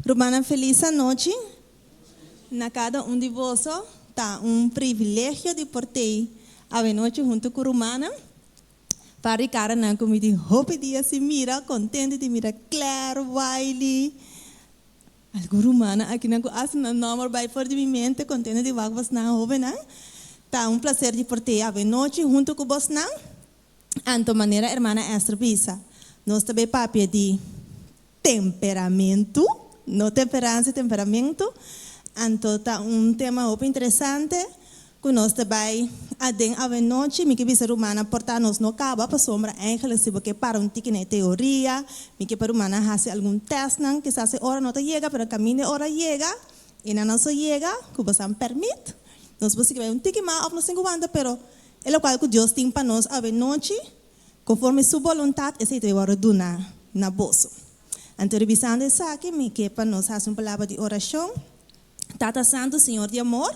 Rumannan felis anochi na kada un di boso. Ta un privilegio di por tei awenochi huntu ku rumannan. Par di karanan ku mi tin hopi dia sin mira, kontento di mira Claire, Wiley, algun rumannan akinan ku asta nan nòmber bai for di mi mente, kontento di wak bosnan hóbennan. Ta un plaser di por tei awenochi huntu ku bosnan. Anto manera hermana Esther bisa, nos ta bay papia di temperamentu, no temperansia, temperamentu. Anto ta un tema hopi interesante cu nos ta bay aden awenochi. Mi ke bisa rumannan por ta nos no caba pasobra eigenlijk si bo ke para un tiki na e teoria, mi ke pa rumannan haci algun testnan, kisas e ora no ta yega pero caminda e ora yega y nan no so yega cu bo san permit. Nos por sigui bay un tiki mas of nos tin cu wanta pero E lokual ku Dios tin pa nos awenochi, konforme Su boluntat, esei ta wòrdu duná na boso. Anto revisando esaki, mi ke pa nos hasi un palabra di orashon. Tata Santu, Señor di amor,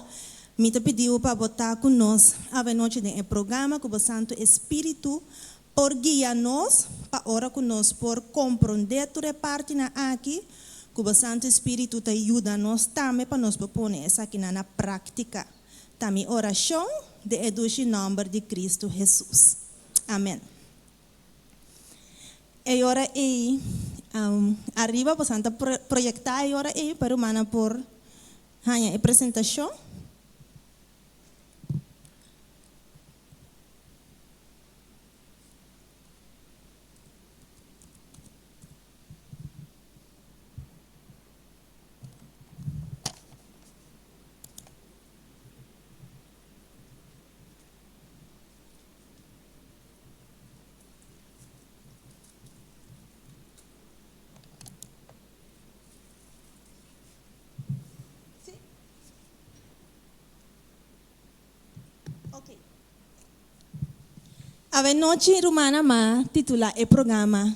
mi ta pidi Bo pa Bo ta ku nos awenochi den e programa, ku Bo Santu Espíritu por guia nos pa ora ku nos por komprondé tur e partinan aki, ku Bo Santu Espíritu ta yuda nos tambe pa nos por pone esakinan na práktika. Ta mi orashon den e dushi nòmber di Kristu Hesus. Amen. E ora ei, ariba bosan ta proyektá e ora ei pa rumannan por haña e presentashon. Awenochi rumannan m'a titula e programa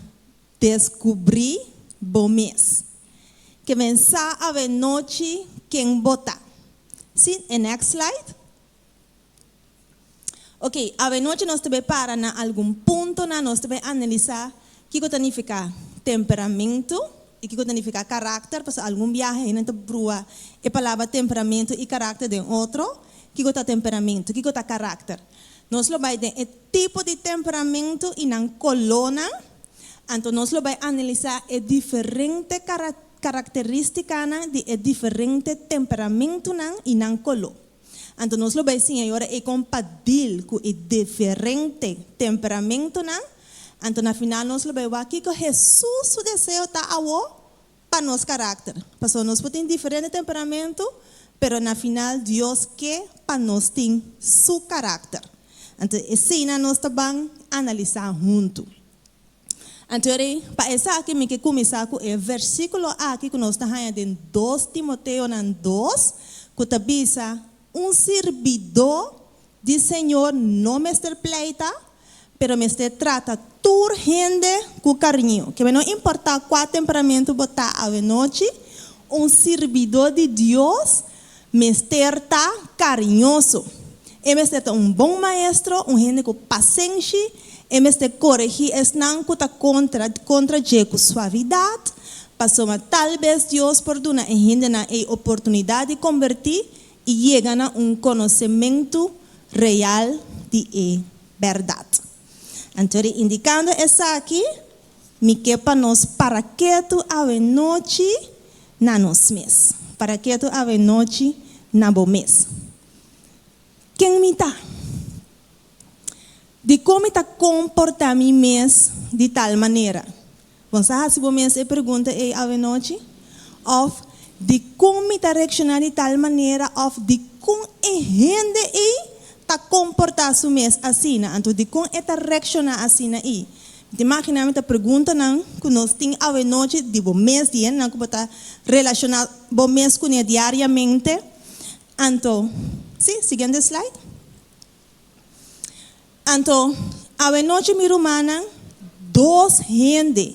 Descubrí bo mes. Ke men sa awenochi ken bo ta. Sí, e next slide. Ok, awenochi nos ta bay para na algun puntonan, nos ta bay analisa kiko ta nifica temperamento y kiko ta nifica karakter, pasobra algun biaha hende ta brua e palabra temperamento y karakter den otro. Kiko ta temperamento? Kiko ta karakter? Nos lo bai den e tipo di temperamento y nan colónan, anto nos lo bai analisá e diferente característicanan di e diferente temperamentonan y nan coló. Anto nos lo bai siña e ora ei con pa deal cu e diferente temperamentonan, anto na final nos lo bai wak kico Hesus su deseo ta awo pa nos karakter. Pasobra nos por tin diferente temperamento, pero na final Dios ke pa nos tin su karakter. Anto eseinan nos ta ban analisá huntu. Anto rei, pa esaki mi ke kuminsá ku e versíkulo aki ku nos ta haña den dos Timoteonan dos, ku ta bisa, Un sirbidó di Señor no mester pleita, pero mester trata tur hende ku kariño. Keme no importá kua temperamentu bo ta awenochi, un sirbidó di Dios mester ta kariñoso. E mester ta un bon maestro, un hende ku pasenshi, e mester koregí esnan ku ta kontra kontra dje ku suavidat, pasobra tal bes Dios por duna e hendenan ei oportunidat di kombertí i yega na un konosementu real di e bèrdat. Anto di indikando esaki, mi ke pa nos para ketu awenochi na nos mes. Para ketu awenochi na bo mes. Ken mi ta? Dikon mi ta komportá mi mes di tal manera? Bon sa hasi bo mes e pregunta ei awenochi? Òf, dikon mi ta reakshoná di tal manera òf dikon e hende ei ta komportá su mes asina? Anto dikon e ta reakshoná asina ei? Mi ta imaginá mi ta preguntanan ku nos tin awenochi di bo mes, di hendenan ku bo ta relashoná bo mes kuné diariamente. Anto, sí, siguiente slide. Anto, awenochi mi rumannan, dos hende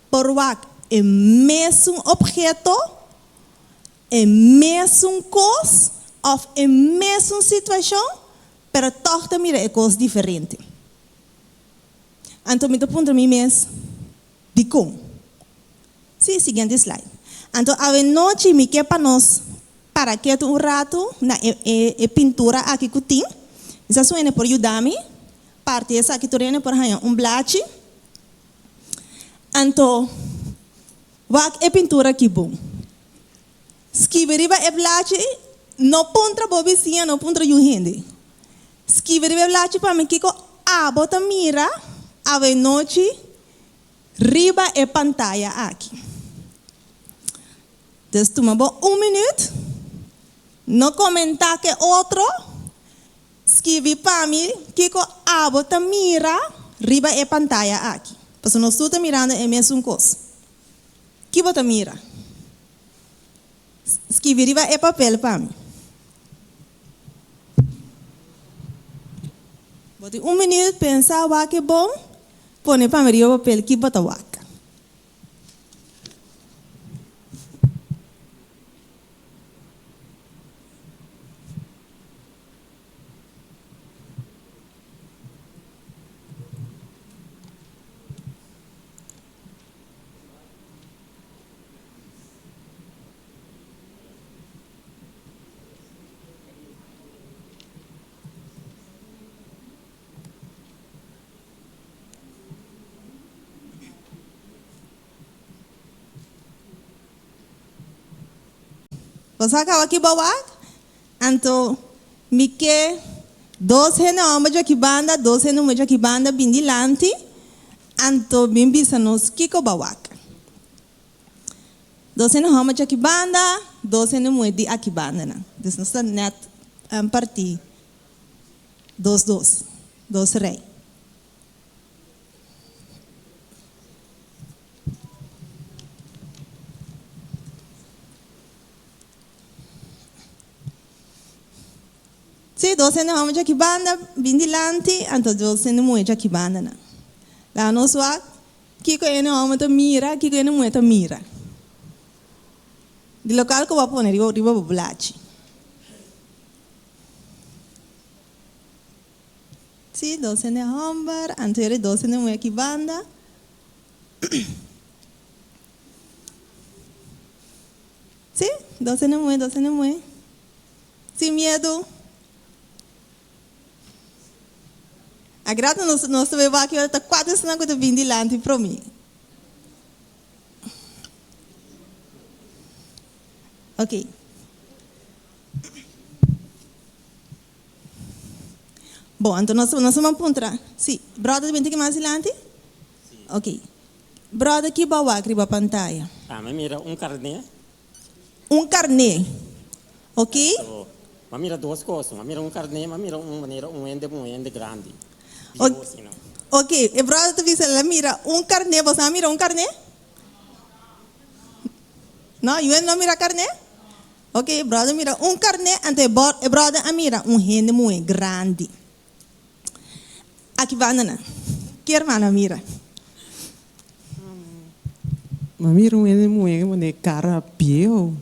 por wak e mesun obheto, e mesun kos òf e mesun situashon, pero tòg ta mira e kos diferente. Anto mi ta puntra mi mes, Dikon? Sí, siguiente slide. Anto awenochi mi ke pa nos para ketu un ratu na e e e pintura aki ku tin. Mi sa su hende por yuda mi parti esaki tur hende por haña un blachi. Anto wak e pintura aki bon. Skibi riba e blachi, no puntra bo bisiña, no puntra yu hende. Skibi riba e blachi pa mi kiko abo ta mira awenochi riba e pantaya aki. Dus tuma bo un minuut, no comenta ke otro, skibi pa mi kiko abo ta mira riba e pantaya aki. Pasobra nos tur ta mirando e mesun kos. Ki bo ta mira? Skibi riba e papel pa mi. Bo tin un minuut pensa wak e bon, pone pa mi riba papel ki bo ta wak. Bo sa kaba ki bo wak? Anto mi ke dos hende homber djaki banda, dos hende muher djaki banda bin dilanti, anto bin bisa nos kiko bo a wak. Dos hende homber djaki banda, dos hende muher di aki bandanan. Dus nos ta net parti dos dos, dos rei. Sí, dos hende homber djaki banda bin dilanti, anto dos hende muher djaki bandanan. Laga nos wak kiko e hende homber ta mira, kiko e hende muher ta mira. Di lokal ku bo a pone riba riba bo blachi. Sí, dos hende homber, anto e dos hende muher aki banda. Sí, dos hende muhé, dos hende muhé. Sin miedu. A grato nos nos ta beba aki ora ta cuatro esnan cu ta bin dilanti prome. Ok. Bon, anto nos nos a puntra. Sí, brother ta bin tiki mas dilanti? Ok. Brother ki bo wak riba pantaya? Ami mira un karné. Un karné. Ok. So, m'a mira dos kos. M'a mira un karné, m'a mira un manera un hende un hende grandi. Bieu asina. Ok, e brother ta bisa el a mira un karné. Boso a mira un karné? No, yu no mira karné? Ok, e brother mira un karné, anto e brother a mira un hende muhé grandi. Aki banda nan. Ki hermana mira? Mi a mira un hende muhé ku e kara bieu.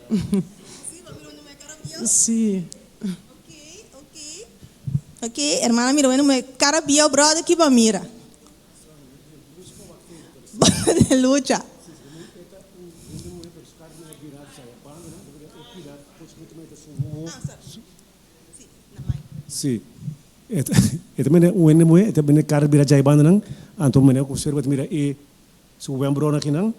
Sí, bo a mira un hende muhé kara bieu? Sí. Ok, ok. Ok, hermana mira un hende muhé kara bieu, brother ki bo a mira? De lucha. Sí. E ta mira un hende muhé, e ta bini kara bira djai bandanan, anto manera ku observa ta mira e su wembronan akinan,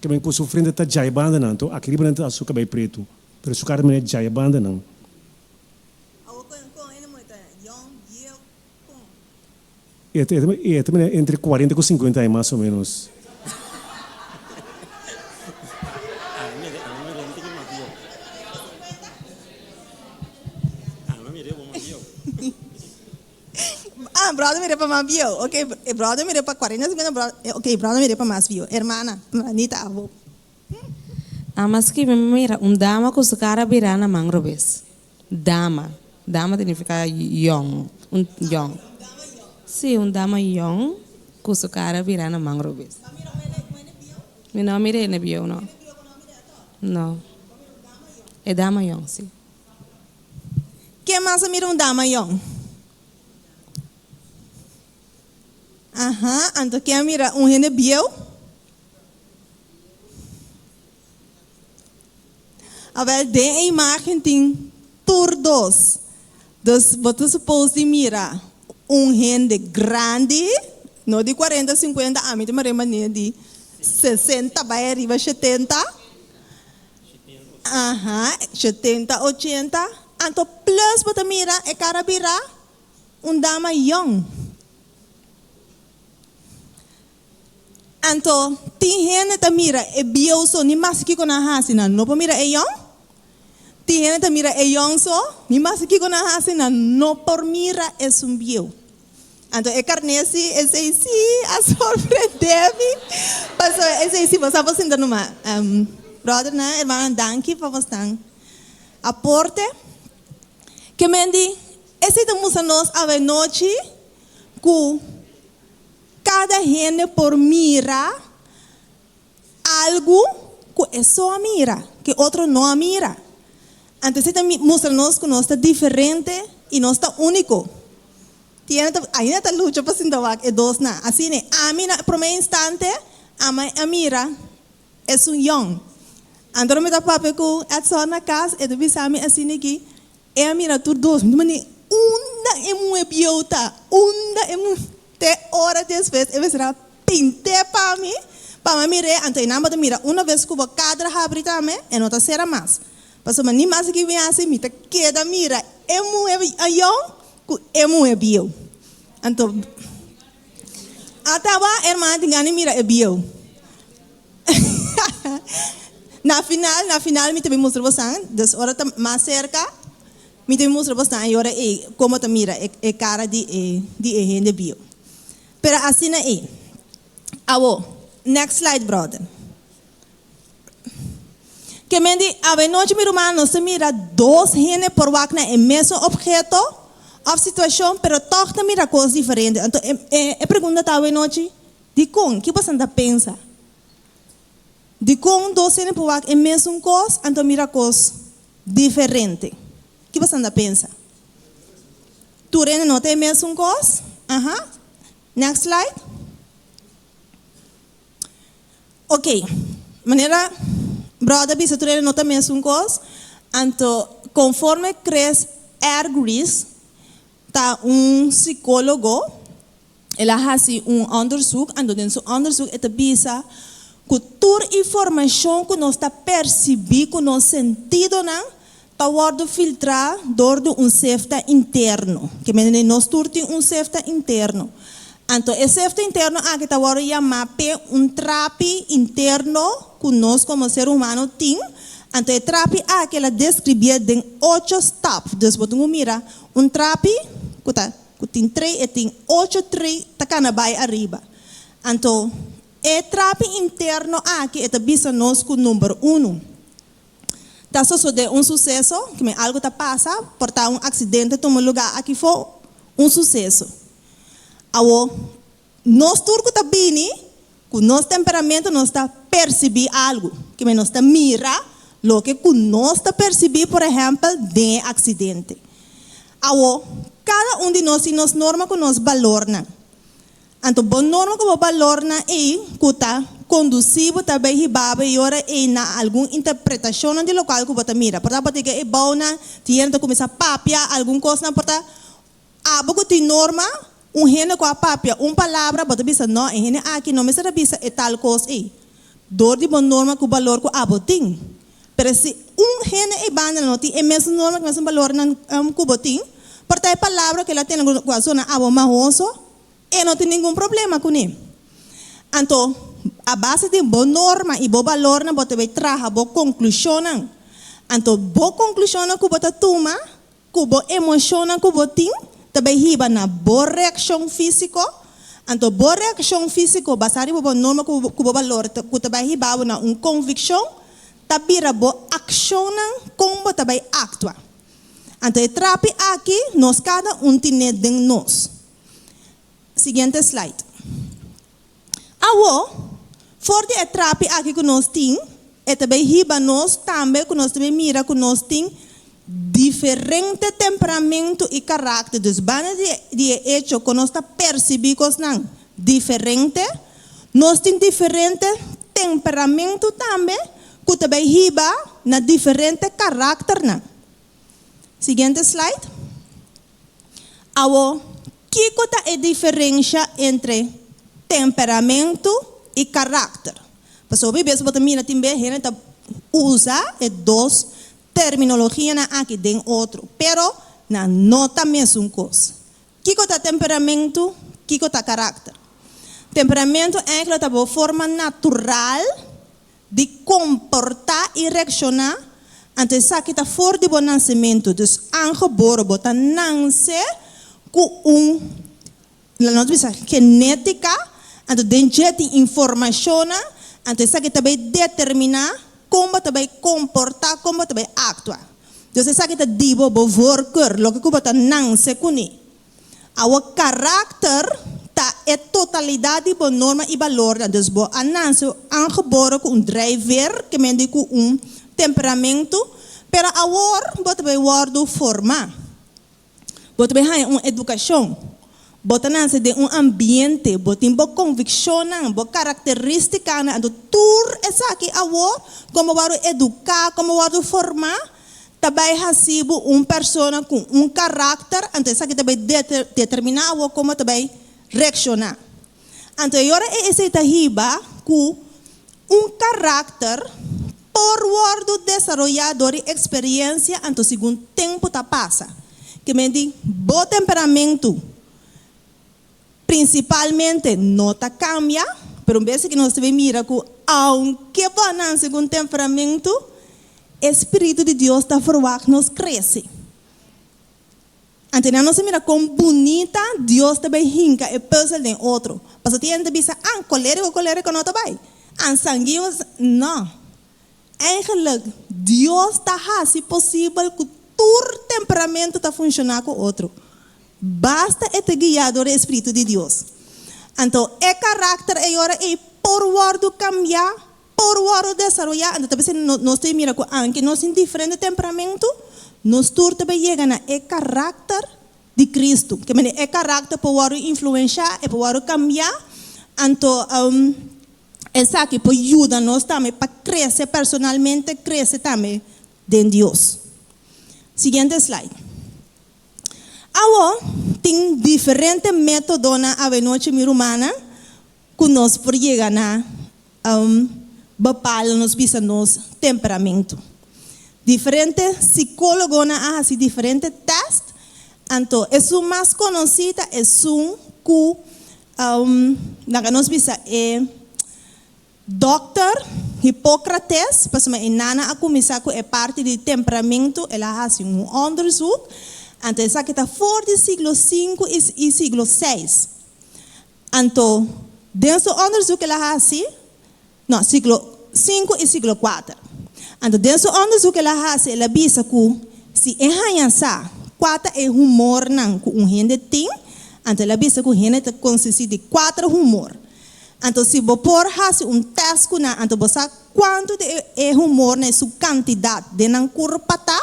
ke men ku su frente ta djai bandanan, anto aki riba nan ta su kabei pretu, pero su kara mira djai bandanan. Awor kon kon hende muhé ta yong, bieu, kon? E ta mira entre cuarenta ku cincuenta aña mas o menos. Ah, brother mira pa mas bieu. Ok, e brother mira pa cuarenta, cincuenta, brother, ok, brother mira pa mas bieu. Hermana, manita abo. Ah, maske mi mira un dama ku su kara birá na man robes. Dama. Dama ta nifiká yòn. Un yòn. Sí, un dama yòn ku su kara birá na man robes. Mi no a mira e bieu no. No. E dama yòn, sí. Ken mas a mira un dama yòn? Aha, anto ken a mira un hende bieu? Awel, den e imágen tin tur dos. Dus bo ta suppose di mira un hende grandi, no di 40, 50, ami ta mira manera di 60 bai ariba 70. Aha, 70, 80. Anto plus bo ta mira e kara bira un dama yong. Anto tin hende ta mira e bieu so ni maske kiko nan hasi nan no por mira e yong. Tin hende ta mira e yong so ni maske kiko nan hasi nan no por mira esun bieu. Anto e karné si esei si a sorprendé mi pasobra esei si bo sa por sinta numa. Bròdernan, hermanonan danki pa bosnan aporte. Ke men di esei ta mustra nos awenochi ku Kada hende por mira algu ku e so a mira, ku e otro no a mira. Anto esei ta mustra nos ku nos ta diferente i nos ta úniko. Tin hende ta ainda ta lucha pa sinta wak e dosnan. Asina, ami na promé instante ama a mira esun yòn. Anto ora mi ta papia ku Edson na kas, e ta bisa mi asina ki, E a mira tur dos, mi ta manda unda e muhe bieu ta? Unda e muhe? Te ora despues e mester a pint'é pa mi, pa mi a mir'é, anto einan bo ta mira una bes ku bo kadra habri tambe, e no ta sera mas. Pasobra ni mas ki mi hasi, mi ta keda mira e muhe ayou ku e muhe bieu. Anto atawa e hermana tin gana di mira e bieu. Na final, na final mi ta bin mustra bosan, dus ora ta mas serka, mi ta bin mustra bosan e ora ei komo ta mira e kara di e di e hende bieu. Pero asina ei. Awo, next slide brother. Ke men di awenochi mi ruman nos ta mira dos hende por wak na e mesun opheto òf situashon pero tòg ta mira kos diferente. Anto e e pregunta ta awenochi, Dikon? Ki boso ta pensa? Dikon dos hende por wak e mesun kos anto mira kos diferente? Ki boso ta pensa? Tur hende no ta e mesun kos? Aha. Next slide. Ok. Manera brother bisa tur hende no ta mesun kos, anto konforme Chris Ergris ta un sikólogo, El a hasi un onderzoek, anto den su onderzoek e ta bisa ku tur informashon ku nos ta persibí ku nos sentidonan ta wòrdu filtrá dor di un sefta interno. Ke mende nos tur tin un sefta interno. Anto e sefta interno aki ta wòrdu yamá p'e un trapi interno ku nos komo ser humano tin. Anto e trapi aki el a deskribié den ocho stap. Dus bo tin ku mira un trapi ku ta. Ku tin trei e tin ocho trei ta kana bai ariba. Anto e trapi interno aki e ta bisa nos ku number unu ta sosodé un suseso, kimen algu ta pasa, por ta un aksidente tuma lugá aki fo, un suseso. Awo nos tur ku ta bini ku nos temperamento nos ta persibí algu, kimen nos ta mira loke ku nos ta persibí por ehèmpel den e aksidente. Awo, kada un di nos tin nos norma ku nos balornan. Anto bo norma ku bo balornan ei ku ta kondusí bo ta bai hiba bo e ora ei na algun interpretashonnan di lokual ku bo ta mira. Por ta bo ta yega e bounan, tin hende ta kuminsá papia algun kosnan, por ta Abo ku tin norma, un hende ku a papia un palabra, bo ta bisa, No, e hende aki no mester a bisa e tal kos ei. Dor di bo norma ku balor ku abo tin. Pero si un hende ei banda no tin e mesun norma ku e mesun balornan ku bo tin, por ta e palabra ku el a tene ku a sona abo mahoso, e no tin ningun problema kuné. Anto, a base di bo norma i bo balornan bo ta bai traha bo konklushonnan. Anto, bo konklushonnan ku bo ta tuma Ku bo emoshonnan ku bo tin ta bai hiba na bo reakshon físiko, anto bo reakshon físiko basá riba bo norma ku bo balor ku ta bai hiba bo na un konvikshon ta bira bo akshonnan kon bo ta bai aktua. Anto e trapi aki nos kada un tine den nos. Siguiente slide. Awo, for di e trapi aki ku nos tin, e ta bai hiba nos tambe ku nos ta bai mira ku nos tin diferente temperamentu i karakter. Dus banda di di e echo ku nos ta persibí kosnan diferente, nos tin diferente temperamentu tambe. ku ta bai hiba na diferente karakternan. Siguiente slide. Awo, kiko ta e diferensha entre temperamentu i karakter? Pasobra hopi bes bo ta mira tin bes hende ta usa e dos terminologianan aki den otro, pero nan no ta mesun kos. Kiko ta temperamentu? Kiko ta karakter? Temperamentu eigenlijk ta bo forma natural di komportá i reakshoná, anto esaki ta for di bo nansementu. Dus aangeboren, bo ta nanse ku un, laat nos bisa, genétika, anto den dje tin informashonnan, anto esaki ta bai determiná kon bo ta bai komportá, kon bo ta bai aktua. Dus esaki ta di bo bo voorkeur, loke ku bo ta nanse kuné. Awor karakter ta e totalidat di bo norma i balornan. Dus bo a nanse aangeboren ku un drijfveer, ke men di ku un temperamentu, pero awor bo ta bai wòrdu formá. Bo ta bai haña un edukashon. Bo ta nanse den un ambiente, bo tin bo konvikshonnan, bo karakterístikanan, anto tur esaki awor, kon bo wòrdu eduká, kon bo wòrdu formá, ta bai hasi bo un persona ku un karakter, anto esaki ta bai determiná awor kon bo ta bai reakshoná. Anto e ora e esei ta hiba ku un karakter por wòrdu desaroyá dor di eksperensia anto segun tempu ta pasa. Ke men di bo temperamentu prinsipalmente no ta kambia, pero un bes aki nos ta bin mira ku aunke bo a nanse ku un temperamentu, e spiritu di Dios ta verwagt nos krese. Anto nan nos a mira kon bunita Dios ta bai hinka e pùzel den otro. Pasobra tin hende ta bisa, Ah, kolériko, kolériko no ta bai. Ah, sanguiño, no. Eigenlijk, Dios ta hasi posibel ku tur temperamentu ta funshoná ku otro. Basta e ta guiá dor e spiritu di Dios. Anto e karakter ei ora ei por wòrdu kambiá, por wòrdu desaroyá, anto ta bisa nos ta mira ku anke nos tin diferente temperamentu, nos tur ta bai yega na e karakter di Kristu. Ke manera e karakter por wòrdu influenshá, e por wòrdu kambiá, anto esaki por yuda nos tambe pa krese personalmente, krese tambe den Dios. Siguiente slide. Awo tin diferente métodonan awenochi mi rumannan ku nos por yega na bepal nos bisa nos temperamentu. Diferente sikólogonan a hasi diferente tèst, anto esun mas konosí ta esun ku laga nos bisa e dòkter Hipócrates, pasobra e nana a kuminsá ku e parti di temperamentu, el a hasi un òndershoek, anto esaki ta for di siglo sinku i siglo seis. Anto, den su onderzoek el a hasi, no, siglo sinku i siglo kuater. Anto, den su onderzoek el a hasi, el a bisa ku si e haña sa kua ta e humornan ku un hende tin, anto el a bisa ku hende ta konsistí di kuater humor. Anto, si bo por hasi un tèst ku nan, anto bo sa kuantu di e humornan i su kantidat den nan kurpa ta,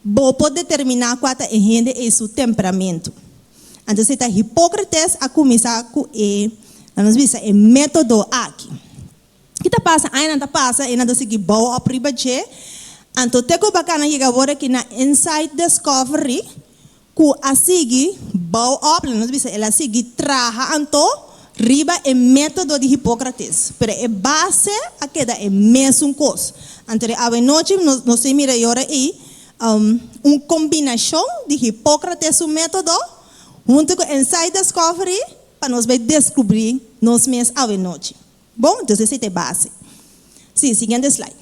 Bo por determiná kua ta e hende ei su temperamentu. Anto si ta Hipócrates a kuminsá ku e, laat nos bisa, e método aki. Ki ta pasa? Añanan ta pasa, e nan ta sigui bou òp riba dje. Anto te ku bakana yega awor aki na Insight Discovery, ku a sigui bou òp, laat nos bisa, el a sigui traha anto riba e método di Hipócrates. Pero e base a keda e mesun kos. Anto di awenochi nos nos tin mira e ora ei un kombinashon di Hipócrates su método huntu ku Insight Discovery pa nos bai deskubrí nos mes awenochi. Bon, entonces esei ta e base. Sí, siguiente slide.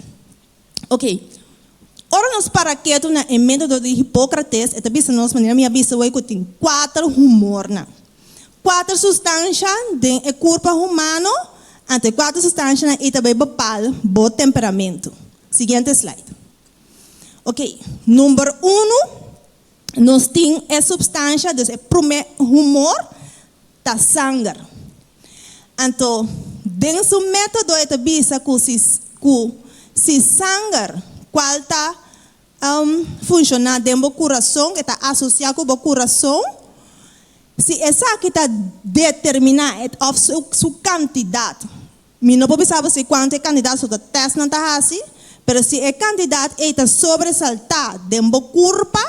Ok, ora nos para ketu na e método di Hipócrates, e ta bisa nos, manera mi a bisa hoy, ku tin kuater humornan. Kuater sustansha den e kurpa humano, anto e kuater sustanshanan ei ta bai bepal bo temperamentu. Siguiente slide. Ok, number unu, nos tin e supstansha, dus e promé humor ta sanger. Anto, den su método e ta bisa ku si ku si sanger kual ta funshoná den bo kurason, e ta asosiá ku bo kurason, si esaki ta determiná òf su kantidat. Mi no por bisa bo si kuantu e kantidat so ta tèstnan ta hasi, pero si e kantidat ei ta sobresaltá den bo kurpa,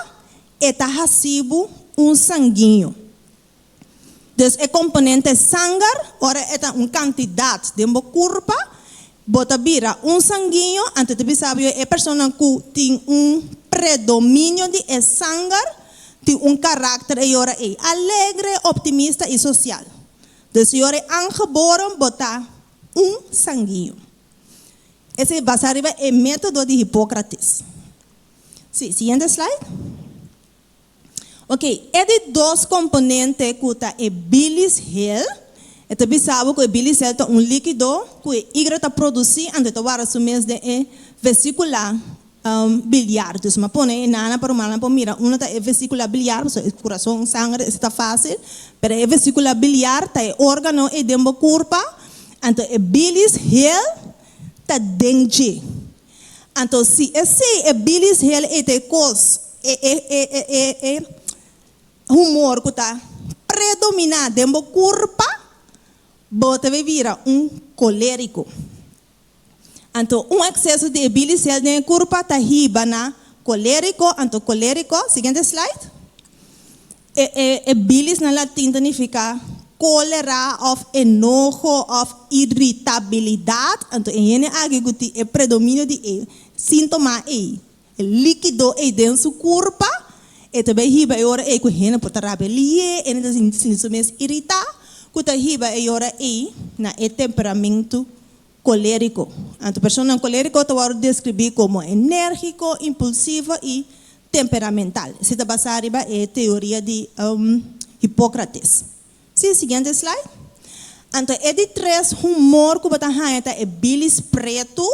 e ta hasi bo un sanguiño. Dus e komponente sanger, ora e ta un kantidat den bo kurpa, bo ta bira un sanguiño, anto ta bisa bo e personanan ku tin un predominio di e sanger tin un karakter ei ora ei alegre, optimista i sosial. Dus e ora ei aangeboren bo ta un sanguiño. Esei basá riba e método di Hipócrates. Sí, siguiente slide. Ok, e di dos komponente ku ta e bilis hel, e ta bisa bo ku e bilis hel ta un líkido ku e igra ta produsí anto e ta warda su mes den e vesíkula biliar. Dus mi a pone e nana pa rumannan por mira unda ta e vesíkula biliar, pasobra e kurason, sanger, esei ta fásil, pero e vesíkula biliar ta e órgano ei den bo kurpa, anto e bilis hel ta den dje. Anto si esei e bilis hel ei ta e kos, e e e e e e humor ku ta predominá den bo kurpa, bo ta bai bira un kolériko. Anto un ekseso di e bilis hel den e kurpa ta hiba na kolériko, anto kolériko, siguiente slide. E e e bilis na latin ta nifiká kólera òf enoho òf iritabilidat. Anto e hende aki ku tin e predominio di e síntoma ei, e líkido ei den su kurpa, e ta bai hiba e ora ei ku hende por ta rabia lié, e hende ta sinti su mes iritá, ku ta hiba e ora ei na e temperamentu Kolériko. Anto personanan kolériko ta wòrdu deskribí komo enérgiko, impulsivo i temperamental. Esei ta basá riba e teoria di Hipókrates. Sí, siguiente slide. Anto e di tres humor ku bo ta haña ta e bilis pretu.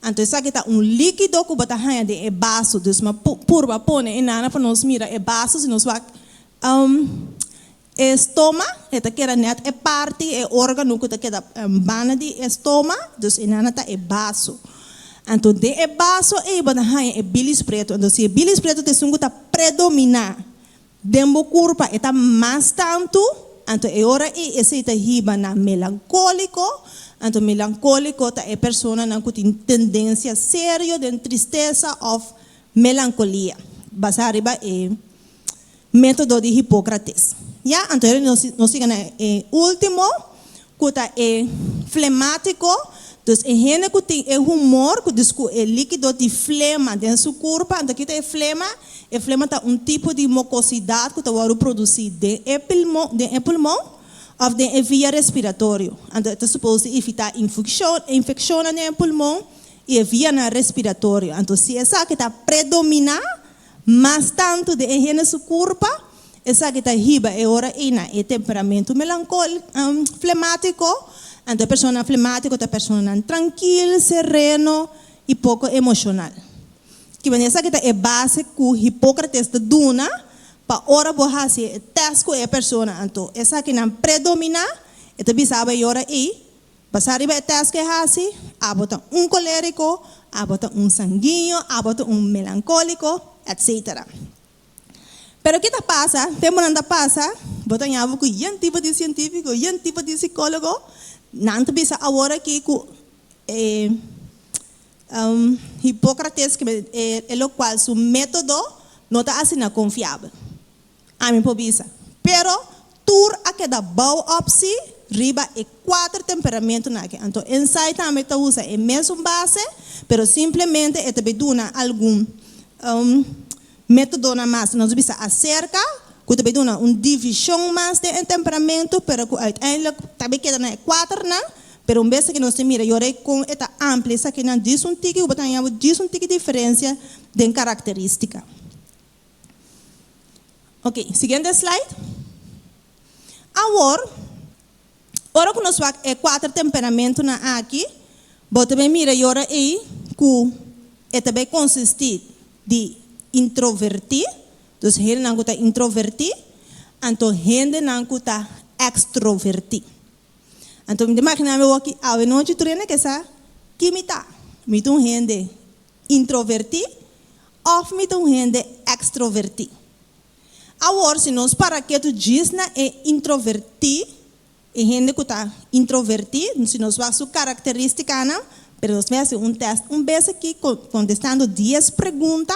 Anto esaki ta un líkido ku bo ta haña den e baso. Dus mi a purba pone e nana pa nos mira e baso si nos wak E stoma, e ta keda nèt e parti, e órgano ku ta keda banda di e stoma, dus e nana ta e baso. Anto den e baso ei bo ta haña e bilis pretu. Anto si e bilis pretu ta esun ku ta predominá den bo kurpa, e ta mas tantu, anto e ora ei esei ta hiba na melankóliko. Anto melankóliko ta e personanan ku tin tendensia serio den tristesa òf melankolia, basá riba e Método di Hipócrates. Ya, anto heri nos nos siga na e último, ku ta e flemátiko. Dus e hende ku tin e humor, ku dus ku e líkido di flema den su kurpa. Anto ki ta e flema? E flema ta un tipo di mokosidat ku ta wòrdu produsí den e pilmon, den e pulmon òf den e via respiratorio. Anto e ta supos di evitá infukshon, infekshonnan den e pulmon i e vianan respiratorio. Anto si esaki ta predominá, Mas tantu den e hende su kurpa, esaki ta hiba e ora ei na e temperamentu melankol, flemátiko. Anto e personanan flemátiko ta personanan trankil, sereno i poko emoshonal. Ki manera esaki ta e base ku Hipókrates ta duna pa ora bo hasi e tèst ku e persona. Anto esakinan predominá, e ta bisa bo e ora ei, Basá riba e tèst ku e hasi, abo ta un kolériko, abo ta un sanguiño, abo ta un melankóliko, etcetera. Pero ki ta pasa? Tempunan ta pasa, bo ta ña bo ku yen tipo di sientífiko, yen tipo di sikólogo, nan ta bisa awor aki ku e Hipókrates, e lokual su método no ta asina konfiabel. Ami por bisa. Pero tur a keda bou opsi riba e kuater temperamentunan aki. Anto Insight tambe ta usa e mesun base, pero simplemente e ta bay duna algun metodonan mas. Nos bisa aserka ku ta bay duna un divishon mas den e temperamento, pero ku uiteindelijk ta bay keda na e kuaternan. Pero un bes aki nos ta mira yora kon e ta amplia esakinan djis un tiki ku bo ta haña bo djis un tiki diferensia den karakteristika. Ok, siguiente slide. Awor, ora ku nos wak e kuater temperamentunan aki, bo ta bai mira yora ei ku e ta bai konsistí di introvertí, dus hendenan ku ta introvertí, anto hendenan ku ta ekstrovertí. Anto mi ta imaginá mi awor ki awe nochi tur hende ke sa ki mi ta. Mi ta un hende introvertí òf mi ta un hende ekstrovertí? Awor, si nos para ketu djis na e introvertí, E hende ku ta introvertí, si nos wak su karakterístikanan, pero nos mester hasi un tèst un bes aki kontestando dies pregunta,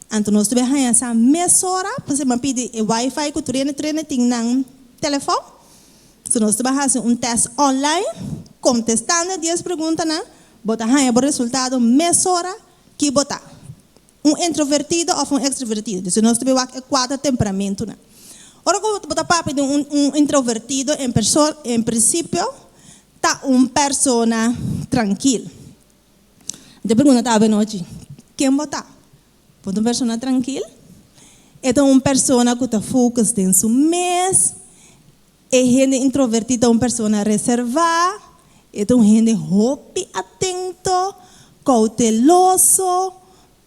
anto nos ta bai haña sa mesora, pasobra mi a pidi e wifi ku tur hende tur hende tin nan telefòn, so nos ta bai hasi un tèst online kontestando e dies preguntanan, bo ta haña bo resultado mesora ki bo ta. Un introvertido òf un ekstrovertido. Disi nos ta bin wak e kuater temperamentunan. Ora ku bo ta papia di un un introvertido en perso en prinsipio ta un persona trankil. Mi ta pregunta ta abenochi, ken bo ta? Bo ta un persona trankil? E ta un persona ku ta focus den su mes? E hende introvertí ta un persona reservá, e ta un hende hopi atento, kouteloso,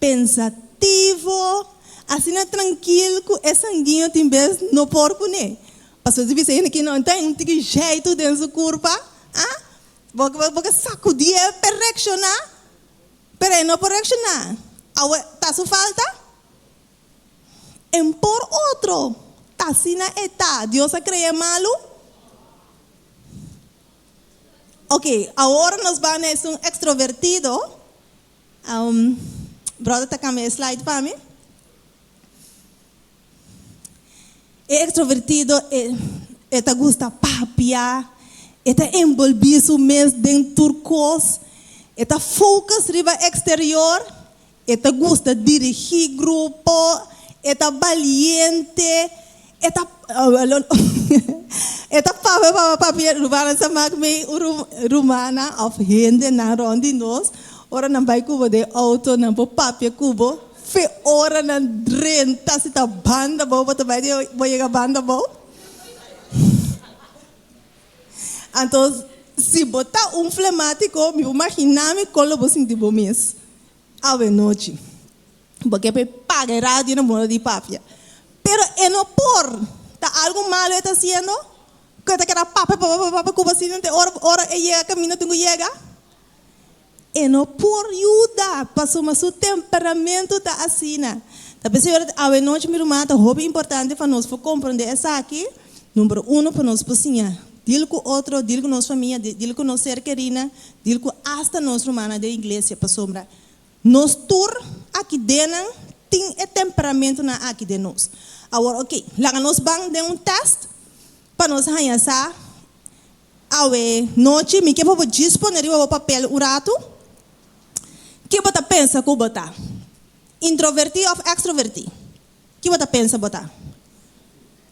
pensativo, asina trankil ku e sanguiño tin bes no por kuné. Pasobra si bisa hende ki no ta un tiki zjeitu den su kurpa, ah, bo bo ke sakudié pa e reakshoná, pero e no por reakshoná. Awe ta su falta? En por otro, ta asina e ta. Dios a crea e malu? Ok, awor nos ban na esun extrovertido. Um, brother ta cambia e slide pa mi. E extrovertido e, e ta gusta papia, e ta envolvi su mes den tur cos, e ta focus riba exterior, E ta gusta dirigí grupo, e ta baliente, e ta e ta papia papia papia rumannan sa mak mi rumannan òf hendenan rònt di nos ora nan bai ku bo den outo nan por papia ku bo fe ora nan drenta si ta banda abou bo ta bai di bo yega banda abou. Anto si bo ta un flemátiko mi por maginá mi kon lo bo sinti bo mes. Awenochi. Bo ke p'e paga e radio na moda di papia. Pero e no por. Ta algu malu e ta hasiendo? Ku e ta keda papia, papia, papia, papia ku bo asina te ora ora e yega kaminda tin ku yega? E no por yuda pasobra su temperamento ta asina. Ta p'esei ora awenochi mi ruman ta hopi importante pa nos por komprondé esaki. Number uno pa nos por siña deal ku otro, deal ku nos famia, deal ku nos ser kerina, deal ku asta nos rumannan den iglesia pasobra nos tur aki dennan tin e temperamentonan aki den nos. Awor ok, laga nos ban den un test pa nos haña sa awe nochi. Mi ke pa bo djis pone riba bo papel un ratu ke bo ta pensa ku bo ta, introverti of extroverti? Ki bo ta pensa bo ta?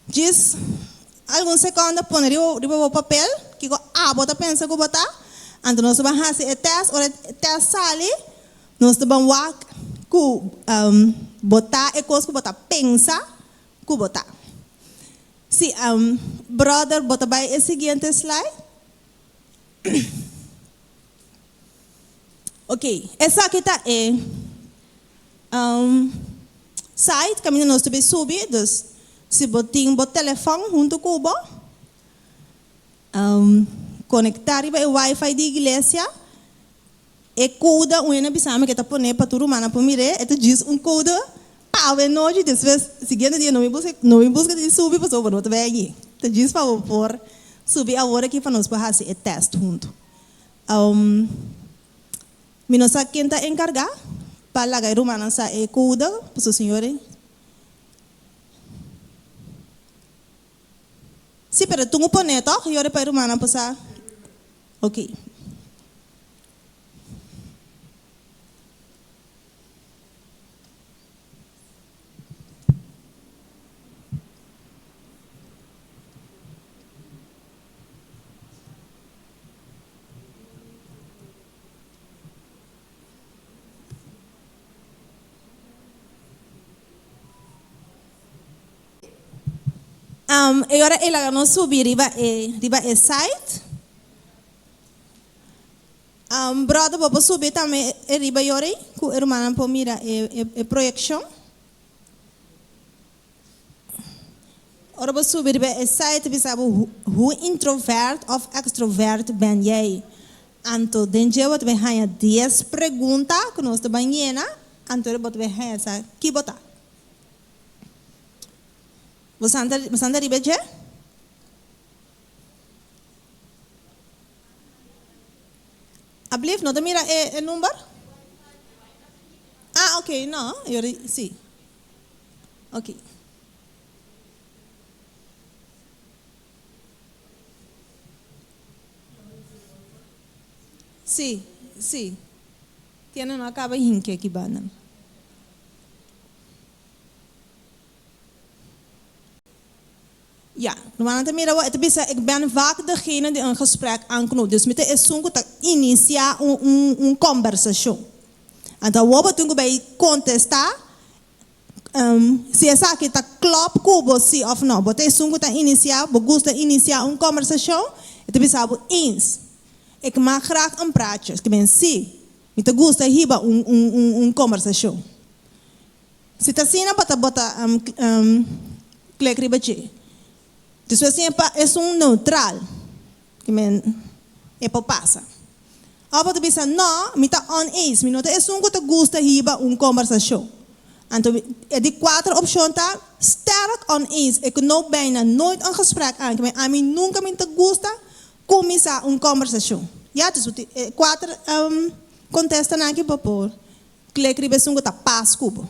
Djis algun sekondo pone riba riba bo papel kiko abo ta pensa ku bo ta. Anto nos ta ban hasi e tèst. Ora e tèst sali, nos ta ban wak ku bo ta e kos ku bo ta pensa ku bo ta. Si, bròder, bo ta bai e siguiente slide? Ok, esaki ta e site kaminda nos ta bay subi, dus si bo tin bo telefòn huntu ku bo, konektá riba e wifi di iglesia, e kouda un hende a bisa mi ke ta pone pa tur rumannan por mir'é, e ta djis un kouda pa awe nochi, despues siguiente dia no mi buska no mi buska di subi pasobra bo no ta bay añi, ta djis pa bo por subi awor aki pa nos por hasi e tèst huntu. Mi no sa ken ta enkargá pa laga e rumannan sa e kouda, pasobra Señor e. Sí, pero tun ku pone tòg, yora pa e rumannan por sa. Oké. E ora e laga nos subi riba e riba e site. Brother bo por subi tambe e riba yori ku e rumannan por mira e e proyekshon. Ora bo subi riba e site ta bisa bo hoe introvert of extrovert ben jij. Anto den dje bo ta bay haña dies pregunta ku nos ta bay yena, anto bo ta bay haña sa ki bo ta. Bo san ta riba dje? Ablief, no ta mira e number? Ah, ok, no, yori, si. Ok. Si, si. Tiene no a caba hinke aki banda. Ja, rumannan ta mira awor, e ta bisa, Ik ben vaak degene die een gesprek aanknoopt. Dus mi ta esun ku ta inisiá un, un, un kombersashon. Anto awor bo tin ku bai kontestá si esaki ta klòp ku bo sí òf nò. Bo ta esun ku ta inisiá, bo gusta inisiá un kombersashon, e ta bisa bo eens, Ik maak graag een praatje. Ke men sí, mi ta gusta hiba un, un, un, un kombersashon. Si ta asina bo ta bo ta klik riba dje. Despues tin e pa esun neutral, ke men e por pasa. Of bo ta bisa, no, mi ta oneens, mi no ta esun ku ta gusta hiba un kombersashon. Anto e di kuater opshon ta sterk oneens, ik knoop bijna nooit een gesprek aan, ke men ami nunka mi ta gusta kuminsá un kombersashon. Ya, dus bo tin e kuater kontestanan aki bo por Klik riba esun ku ta pas ku bo.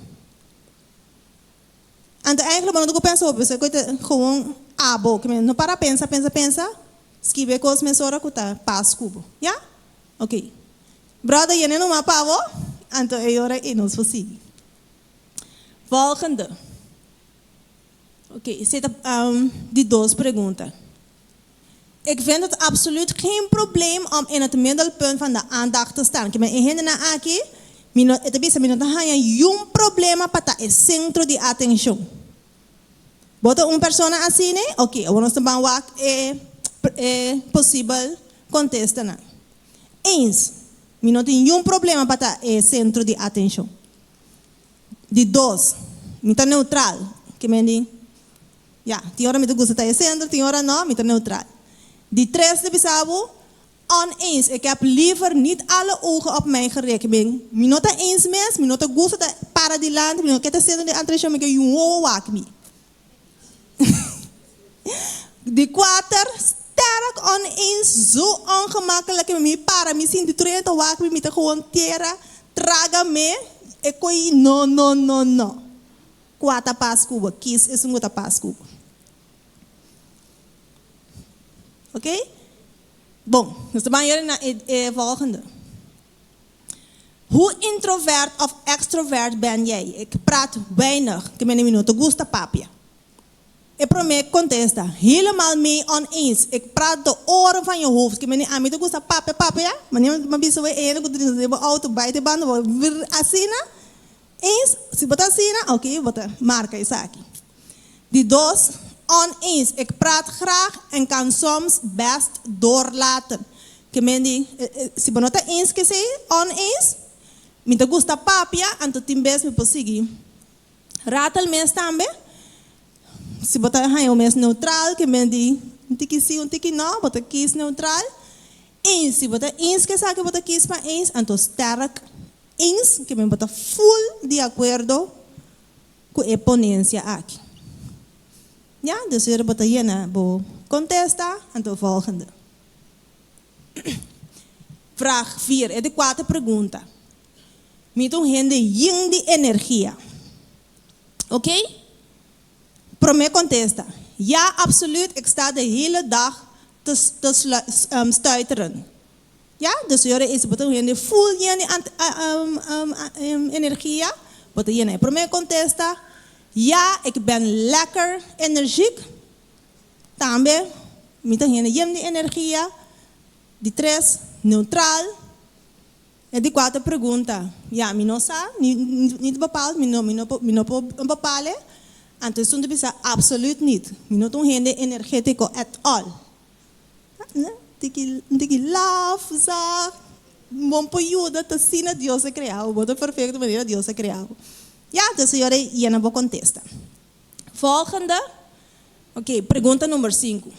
Anto eigenlijk bo no ta ku pensa hopi, pasobra ku ta gewoon abo. Ke men no para pensa, pensa, pensa, skibi e kos mesora ku ta pas ku bo. Ya? Ok. Brother yene numa pa bo, anto e ora ei nos por sigui. Volgende. Ok, esei ta di dos pregunta. Ik vind het absoluut geen probleem om in het middelpunt van de aandacht te staan. Kimen e hendenan aki, mi no, e ta bisa mi no ta haña yun problema pa ta e sentro di atenshon. Bo ta un persona asina? Oké, awor nos ta ban wak e e posibel kontestanan. Eens, mi no tin yun problema pa ta e sentro di atenshon. Di dos, mi ta neutral. Kimen di? Ya, tin ora mi ta gusta ta e sentro, tin ora no, mi ta neutral. Di tres ta bisa bo, oneens, ik heb liever niet alle ogen op mij gericht. Mi, mi no ta eens mes, mi no ta gusta ta para dilanti, mi no ke ta sentro di atenshon, mi ke yun wowo wak mi. Di kuater, sterk oneens, zo ongemakkelijk, mi para, mi sinti tur hende ta wak mi, mi ta gewoon tera, traga me, e ko'i no, no, no, no. Kua ta pas ku bo? Kis esun ku ta pas ku bo. Ok? Bon, nos ta ban yere na e e volgende. Hoe introvert of extrovert ben jij? Ik praat weinig, ke mende mi no ta gusta papia. E prome kontesta, Helemaal mee oneens, ik praat de oren van je hoofd. Ke mende ami ta gusta papia papia, manera mi a bisa bo e hende ku ta den bo auto bai te banda bo asina. Eens, si bo ta asina, oké, bo ta marka esaki. Di dos, oneens, ik praat graag en kan soms best doorlaten. Ke men di, si bo no ta eens ku esei, oneens, mi ta gusta papia, anto tin bes mi por sigui ratel mes tambe. Si bo ta haña bo mes neutral, ke men di, un tiki si, un tiki no, bo ta kies neutral. Eens, si bo ta eens ku esaki, bo ta kies pa eens, anto sterk Eens ke men bo ta full di akuerdo ku e ponensia aki. Ya, dus ora bo ta yena bo kontesta, anto volgende. Vraag vier, e di kuater pregunta. Mi ta un hende yen di energia. Oké? Promé kontesta, Ja, absoluut, ik sta de hele dag te te stuiteren. Ya, dus ora ese bo ta un hende full yen di energia, bo ta yena e promé kontesta, Ja, ik ben lekker energiek. Tambe, mi ta hende yen di energia. Di tres, neutral. E di kuater pregunta, Ya, mi no sa, niet bepaald, mi no mi no mi no por bepaal'e. Anto esun ta bisa, Absoluut niet, mi no ta un hende energétiko at all. Tiki un tiki laf, zag, bon por yuda, ta asina Dios a krea bo, bo ta perfecto manera Dios a krea bo. Ya, entonces señor e yena bo contesta. Volgende, ok, pregunta number sinku.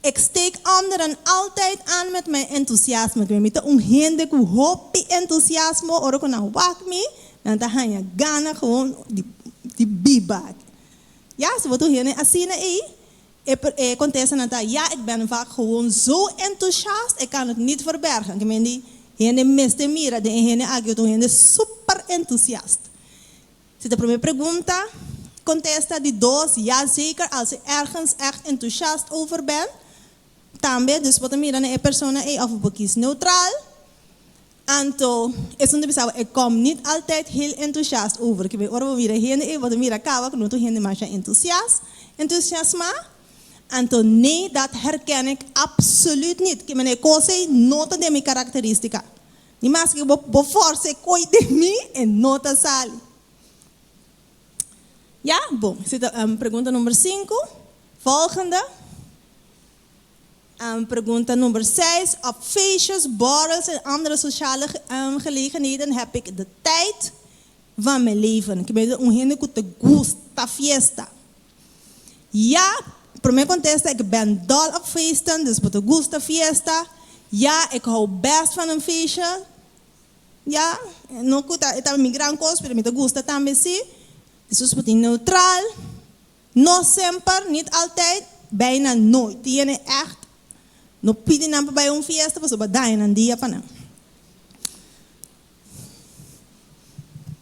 Ik steek anderen altijd aan met mijn entusiasme. Mi ta un hende ku hopi entusiasmo, ora ku nan wak mi, nan ta haña gana gewoon di di biba. Ya, si bo ta un hende asina ei. E contesta ta: "Ja, ik ben vaak gewoon zo enthousiast, ik kan het niet verbergen." Ke men di, hende mester mira, den hende aki, hende super entusiasta. Si de promé pregunta, contesta di dos, ja zeker, als je ergens echt enthousiast over bent. Tambe, dus bo ta mira e persona e of bo kies neutraal. Anto, esun ta bisa, "Ik kom niet altijd heel enthousiast over." Ke men ora bo mira hende e, bo ta mira kaba, ku no ta hende masha entusiasta, entusiasmá. Anto, nee, dat herken ik absoluut niet. Ke men e kos ei no ta den mi karakterístika. Ni maske bo bo forsa koi den mi e no ta sali. Ja, bon. Zit pregunta nummer 5. Volgende. Pregunta nummer 6. Op feestjes, borrels en andere sociale gelegenheden heb ik de tijd van mijn leven. Ke men un hende ku ta gusta fiesta. Ja, promé kontesta, ik ben dol op feesten, dus bo ta gusta fiesta. Ja, ik hou best van een feestje. Ja, no ku ta mi gran kos, pero mi ta gusta tambe si. Dus bo tin neutraal. No semper, niet altijd, bijna nooit. Tin echt, no pidi nan pa un fiesta, bo ta daña nan dia pa nan.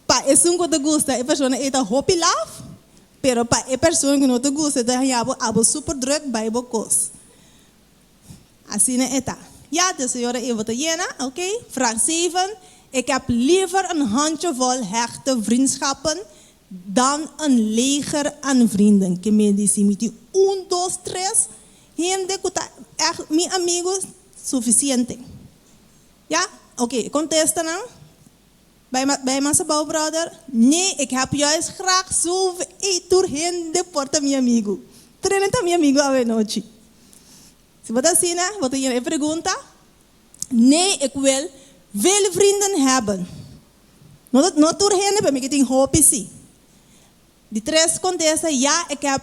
Pa esun ku ta gusta, e persona e ta hopi laf, pero pa e persona ku no ta gusta, ta abo abo super druk bai bo kos. Asina e ta. Ja, de señora Eva ta yena, oké. Vraag 7. Ik heb liever een handjevol hechte vriendschappen dan een leger aan vrienden. Ke men di si mi tin un, dos, tres, hende ku ta echt mi amigu sufisiente. Ja? Oké, kontesta nou. Bij Masabao brother. Nee, ik heb juist graag zoveel tur hende por ta mi amigu. Tur hende ta mi amigu anochi. Si bo ta asina, bo ta yena pregunta. Nee, ik wil veel vrienden hebben. No, no tur hende, pa mi ke tin hopi si. Di tres kontesta, ja, ik heb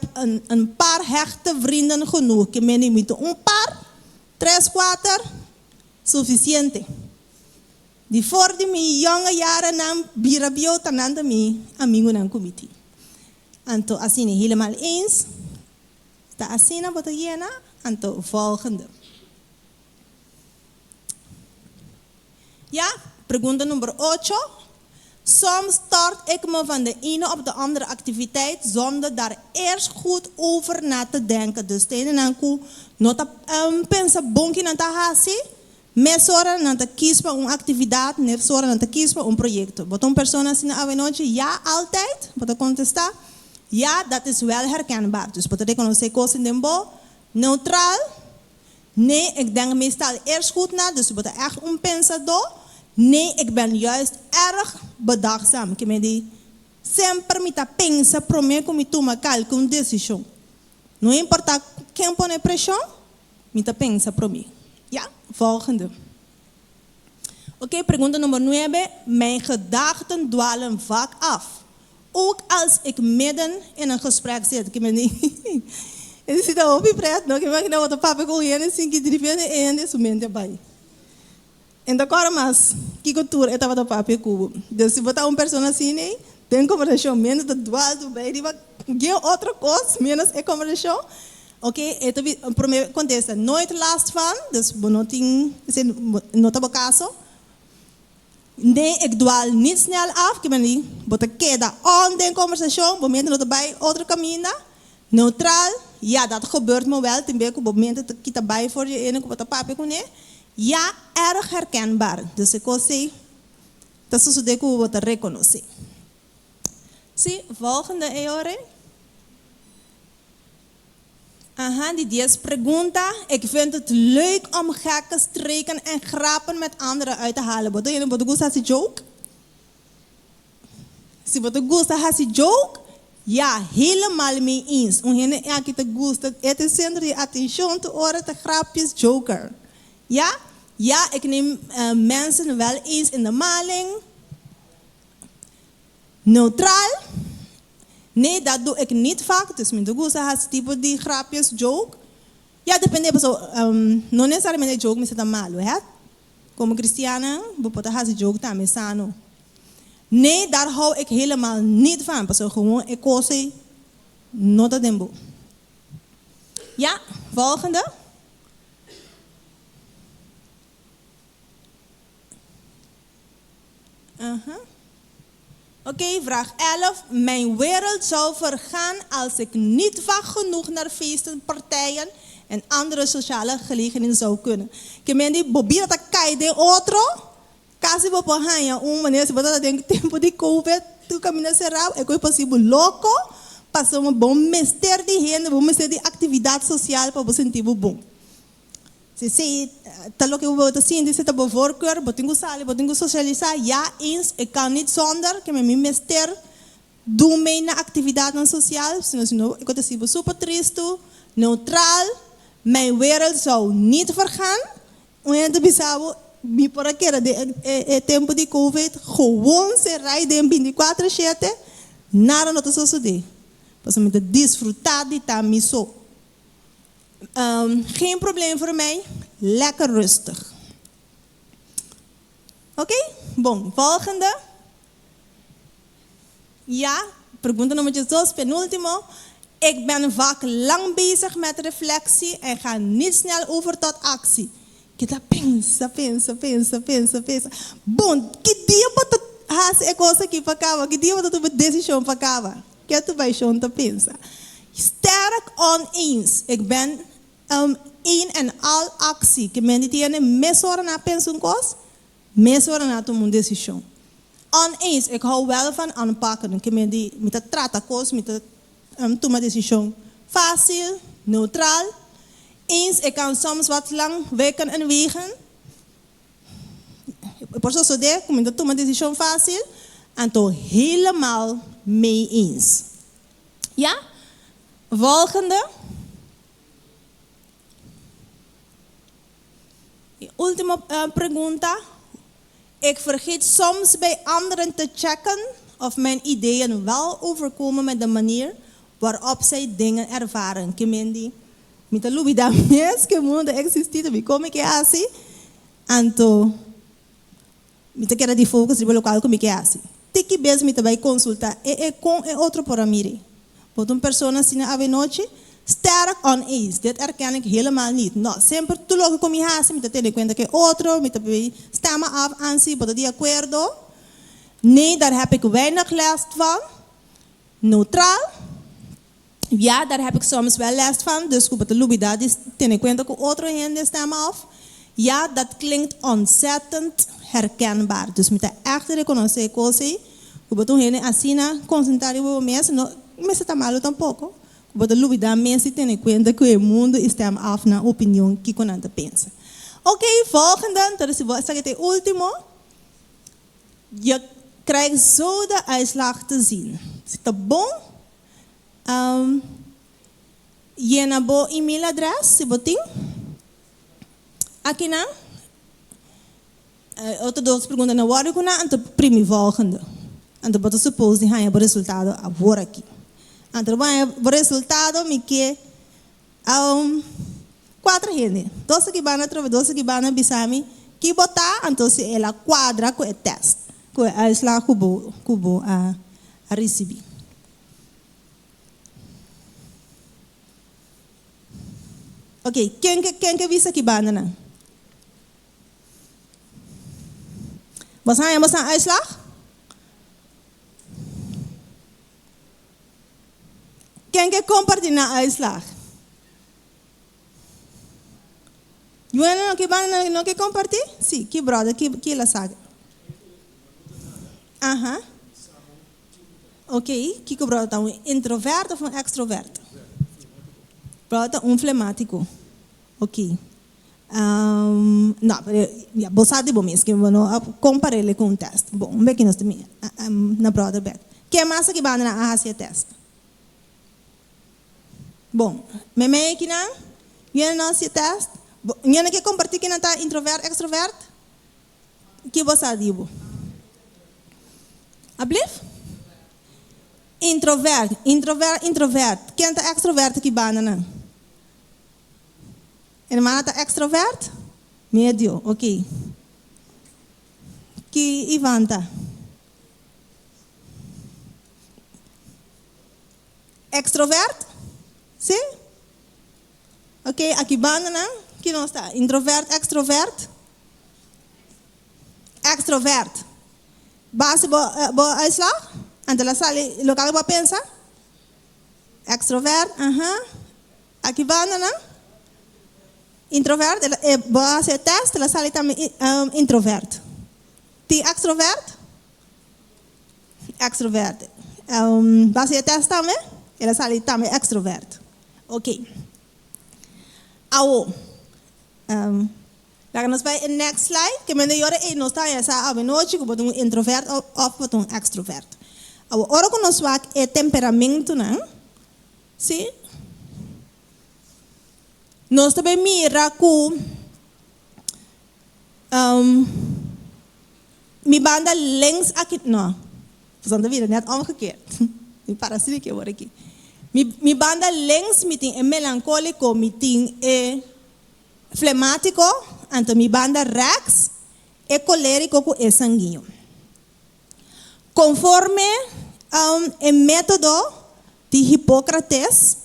een paar hechte vrienden genoeg. Ke men mi un paar, tres, kuater, sufisiente. Di for di mi jonge jaren nan bira bieu ta nan ta mi amigunan ku mi tin. Anto asina helemaal eens. Ta asina bo ta yena. Anto volgende. Ja, pregunta nummer 8. Soms stort ik me van de ene op de andere activiteit zonder daar eerst goed over na te denken. Dus tin nan ku no ta pensa bon kiko nan ta hasi, mesora nan ta kies pa un aktividat, mesora nan ta kies pa un proyekto. Bo ta un persona asina anochi, ja, altijd, bo ta kontestá. Ja, dat is wel herkenbaar. Dus bo ta rekonosé kos den bo, neutraal. Nee, ik denk meestal eerst goed na, dus bo ta echt un pensadó. Nee, ik ben juist erg bedachtzaam. Ke men di semper mi ta pensa promé ku mi tuma kualke desishon. No importá ken pone preshon, mi ta pensa promé. Ja, volgende. Oké, pregunta nummer 9. Mijn gedachten dwalen vaak af. Ook als ik midden in een gesprek zit. Ke men di, esei ta hopi pret, no? Ke imaginá bo ta papia ku hende asina ku diripiente hende su mente a bai. Anto awor mas, kiko tur e tabata papia ku bo. Dus si bo ta un persona asina, ne? Den kombersashon, mente ta dwal bai riba ke otro kos, menos e kombersashon. Oké, anto promé kontesta, nooit last van, dus bo no tin, no ta kaso. Nee, ik dwaal niet snel af, ke men di, bo ta keda on den kombersashon, bo mente no ta bai otro kaminda. Neutraal, ja, dat gebeurt me wel, tin be ku bo mente ta kita bai for di ene ku bo ta papia kuné. Ja, erg herkenbaar. Dus ik wil zeggen, dat is de ku bo ta rekonosé. Si, volgende Eore. Aha, di 10 pregunta. Ik vind het leuk om gekke streken en grappen met anderen uit te halen. Bo ta, bo ta gusta hasi joke? Si bo ta gusta hasi joke, ja, helemaal mee eens. Un hende aki ta gusta, het is centro di atenshon, te ora te grapjes joker. Ja? Ja, ik neem mensen wel eens in de maling. Neutraal. Nee, dat doe ik niet vaak. Dus mi gusta hasi tipo di grapjes, joke. Ja, depende. So, no nesesariamente joke mester ta malu, hè? Komo kristian, bo por hasi joke tambe sano. Nee, daar hou ik helemaal niet van. Paso gewoon e kos no ta den bo. Ja, volgende. Aha. Oké, vraag 11. Mijn wereld zou vergaan als ik niet vaak genoeg naar feesten, partijen en andere sociale gelegenheden zou kunnen. Ke men di bo bida ta kai den otro, kasi bo por haña un manera, si bo ta den tempu di covid, tur kaminda será, e koe posibel loko, pasobra bo mester di hende, bo mester di aktividat sosial pa bo sinti bo bon. Si esei ta loke bo ta sinti, si ta bo voorkeur, bo tin ku sali, bo tin ku sosialisá, ya eens, e kan nit zonder, ke mi mester dun mei na aktividatnan sosial, sino si no e ku ta hasi bo super tristu, neutral, mijn wereld zou niet vergaan, un hende ta bisa bo, mi por a keda den e tempu di covid gewoon serai den bintikuater shete, nada no ta sosodé, pasobra mi ta disfrutá di ta mi so. Geen probleem voor mij, lekker rustig. Oké, bon, volgende. Ja, pregunta nummer 2, penúltimo. Ik ben vaak lang bezig met reflectie en ga niet snel over tot actie. Keda pensa, pensa, pensa, pensa, pensa. Bon, ki dia bo ta hasi e kos aki pa kaba? Ki dia bo ta tuma desishon pa kaba? Ke tu bai shon ta pensa? Sterk oneens. Ik ben een en al actie. Ke men di tiene mesora na pensa un kos, mesora na tuma un desishon. Oneens. Ik hou wel van aanpakken. Ke men di mi ta trata kos, mi ta tuma desishon fásil, neutral. Eens, ik kan soms wat lang wikken en wegen. E por sosodé ku mi ta tuma desishon fásil, anto helemaal mee eens. Ja? Volgende. E último pregunta. Ik vergeet soms bij anderen te checken of mijn ideeën wel overkomen met de manier waarop zij dingen ervaren. Ke men di, Mi ta lubida mes ku e mundu ta eksistí, ta mi kon mi ke hasi, anto mi ta keda di focus riba lokual ku mi ke hasi. Tiki bes mi ta bai konsultá e e kon e otro por a mir'é. Bo ta un persona asina avenochi? Sterk oneens, dit erken ik helemaal niet. No, semper tur loke ku mi hasi mi ta tene kuenta ku e otro, mi ta bay stemmen af ansi bo ta di akuerdo. Nee, daar heb ik weinig last van. Neutraal, Ja, daar heb ik soms wel last van, dus ku bo ta lubida di tene kuenta ku otro hende stemmen af. Ja, dat klinkt ontzettend herkenbaar. Dus mi ta ègt rekonosé e kos ei, ku bo ta un hende asina konsentrá riba bo mes, no mester ta malu tampoko, ku bo ta lubidá mes di tene kuenta ku e mundu i stem af nan opinion kiko nan ta pensa. Oké, volgende, entonces si bo esaki ta e último, je krijgt zo de uitslag te zien. Si ta bon, yena bo e-mailadres si bo tin. Akinan, e otro dos pregunta na wòrdu ku nan, anto primi volgende. Anto bo ta suppose di haña bo resultado awor aki. Anto bo haña bo resultado mi ke kuater hende. Dos aki banda atrobe, dos aki banda bisa mi ki bo ta, anto si el a kuadra ku e tèst, ku e uitslag ku bo ku bo a risibí. Ok, ken ke ken ke bisa ki bandanan? Bos haña bosnan uitslag? Ken ke kompartí nan uitslag? Yuena no ke banda no ke kompartí? Sí, ki brother, ki ki el a saka? Aha. Ok, kiko brother ta un introvert of un extrovert? Brother ta un flemático. Ok. No, pero ya bo sa di bo mes ke bo no a kompar'é ku un tèst. Bon, un beki nos ta mira na brother bèk. Ken mas aki banda nan a hasi e tèst? Bon, meimei akinan, yuna no a hasi e tèst? Yuna ke kompartí ke nan ta introvert, extrovert? Ki bo sa di bo? Ablief? Introvert, introvert, introvert. Ken ta extrovert aki banda nan? Hermana ta extrovert? Medio, ok. Ki Ivan ta? Extrovert? Si? Ok, aki bandanan, ki nos ta? Introvert, extrovert? Extrovert. Base bo bo uitslag? Anto la sali loke bo a pensa? Extrovert, aha. Aki bandanan? Introvert, e bo a hasi e test, el a sali tambe introvert. Tin extrovert? Extrovert. Bo a hasi e test tambe? El a sali tambe extrovert. Ok. Awo, laga nos bai e next slide, ke mende yora ei nos ta haña sa awenochi ku bo ta un introvert òf bo ta un extrovert. Awo, ora ku nos wak e temperamentunan, si, Nos ta bay mira cu mi banda links aki, no, pasobra ta bira net omgekeerd, mi para asina aki awor aki. Mi banda links mi tin e melancolico, mi tin e flematico, anto mi banda rechts e colerico cu e sanguiño. Conforme e metodo di Hipocrates,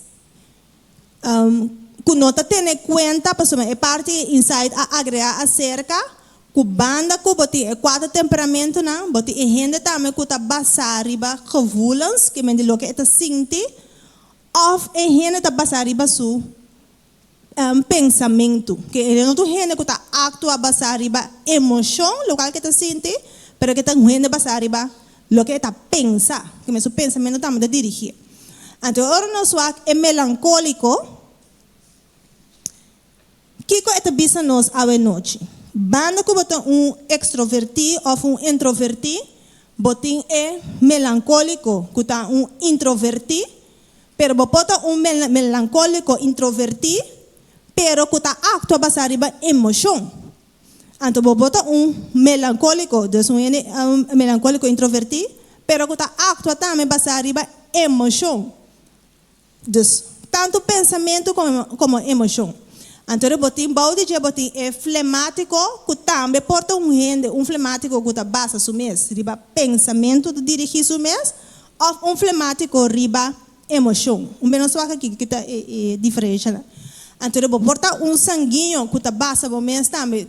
Ku no ta tene kuenta pasobra e parti Insight a agregá aserka ku banda ku bo tin e kuater temperamentunan, bo tin e hende tambe ku ta basá riba gevoelens, ke men di loke e ta sinti, òf e hende ta basá riba su pensamentu. Ke e no ta un hende ku ta aktua basá riba emoshon, lokual ke e ta sinti, pero ke ta un hende basá riba Loke e ta pensa, ke men su pensamentu tambe ta dirigí. Anto ora nos wak e melankóliko, kiko e ta bisa nos awe nochi? Banda ku bo ta un ekstrovertí òf un introvertí, bo tin e melankóliko ku ta un introvertí, pero bo por ta un melankóliko introvertí, pero ku ta aktua basá riba emoshon. Anto bo bo ta un melankóliko, dus un hende melankóliko introvertí, pero ku ta aktua tambe basá riba emoshon. Dus, tantu pensamentu komo emoshon. Anto bo tin bou di dje bo tin e flemátiko ku tambe por ta un hende, un flemátiko ku ta basa su mes riba pensamentu ta dirigí su mes, òf un flemátiko riba Emoshon. Un bes nos wak aki ki ta e diferenshanan. Anto bo por ta un sanguiño ku ta basa bo mes tambe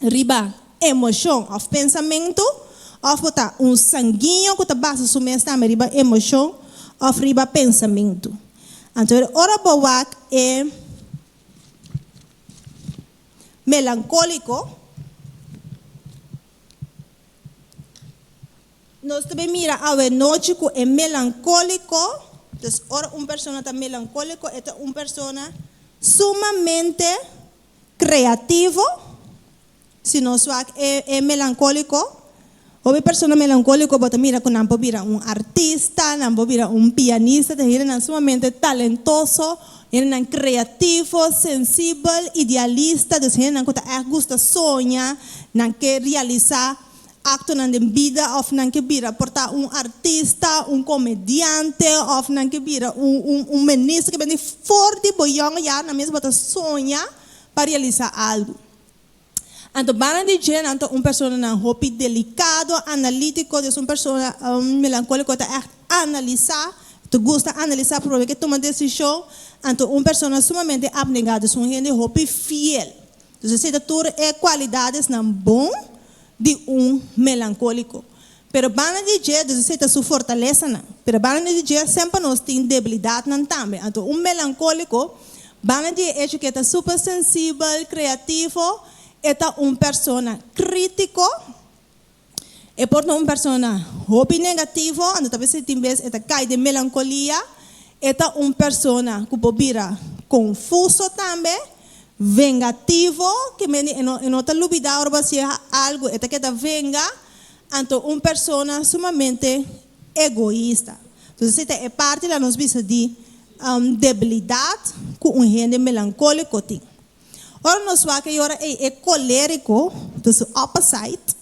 riba emoshon òf pensamentu, òf bo ta un sanguiño ku ta basa su mes tambe riba emoshon òf riba pensamentu. Anto ora bo wak e melankóliko. Nos ta bay mira awe nochi cu e melancolico, dus ora un persona ta melancolico e ta un persona sumamente creativo, si nos wak e e melancolico, hopi persona melancolico bo ta mira cu nan por bira un artista, nan por bira un pianista, ta hendenan sumamente talentoso, hendenan creativo, sensibel, idealista, dus hendenan cu ta echt gusta soña, nan ke realisa Aktonan den bida òf nan ke bira por ta un artista, un komediante òf nan ke bira un un un minister ke bini for di bo yòn ya nan mes bo ta soña pa realisá algu. Anto banda di dje nan ta un personanan hopi delikado, analítiko, dus un persona melankóliko ta ègt analisá, ta gusta analisá promé ke tuma desishon, anto un persona sumamente apnegá, dus un hende hopi fiel. Dus esei ta tur e kualidadesnan bon di un melankóliko. Pero banda di dje, dus esei ta su fortalesanan. Pero banda di dje semper nos tin debilidatnan tambe. Anto un melankóliko, banda di e echo ku e ta super sensibel, kreativo, e ta un persona krítiko, e por ta un persona hopi negativo, anto ta bisa tin bes e ta kai den melankolia, e ta un persona ku por bira konfuso tambe, Vengativo, ke mende e no e no ta lubidá ora bo hasié algu, e ta keda venga, anto un persona sumamente egoista. Entonces esei ta e parti la nos bisa di debilidat ku un hende melankóliko tin. Ora nos wak e ora ei e kolériko, ta su opposite,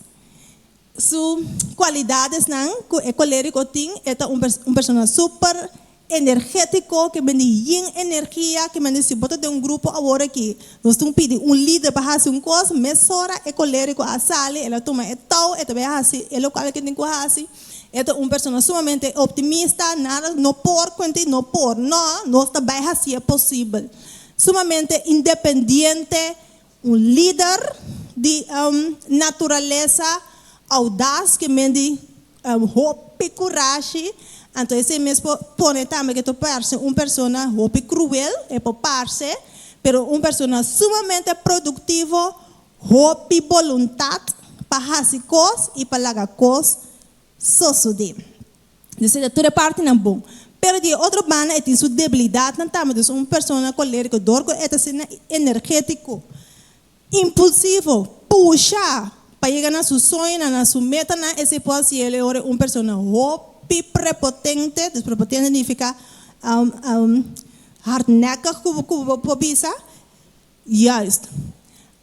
Su cualidadesnan cu e colerico tin, e ta un un persona super energetico, ke bende yin energia, ke bende si bo ta den un grupo awor aki, nos tin pidi un lider pa haci un cos, mesora e colerico a sali, el a tuma e touw, e ta bay haci e locual ke tin cu haci, e ta un persona sumamente optimista, nada no por, cuenti no por, no, nos ta bay haci'e posibel. Sumamente independiente, un lider di naturalesa, audas ke men di hopi kurashi. Anto esei mes por pone tambe ke ta parse un persona hopi kruel, e por parse, pero un persona sumamente produktivo, hopi boluntat pa hasi kos i pa laga kos sosodé. Esei ta tur e partinan bon. Pero di e otro banda e tin su debilidatnan tambe. Dus un persona kolériko dor ku e ta asina energétiko, impulsivo, pusha pa yega na su soñonan, na su metanan, esei por hasi el e ora un persona hopi prepotente. Dus prepotente nifiká hardnekkig ku bo por bisa. Juist.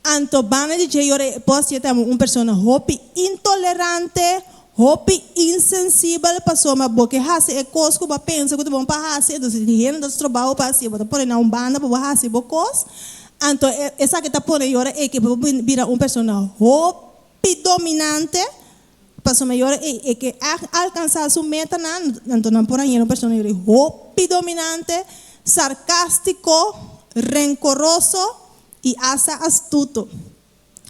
Anto banda di dje yora e por sier tambe un persona hopi intolerante, hopi insensibel, pasobra bo ke hasi e kos ku bo a pensa ku ta bon pa hasi, entonces si tin hende ta stroba bo pa hasi, bo ta pone na un banda pa bo hasi bo kos. Anto esaki ta pone yora e ke por bira un persona hopi dominante, pasobra yora e e ke ègt alkansá su metanan, anto nan por haña un persona yora hopi dominante, sarkástiko, renkoroso i asta astuto,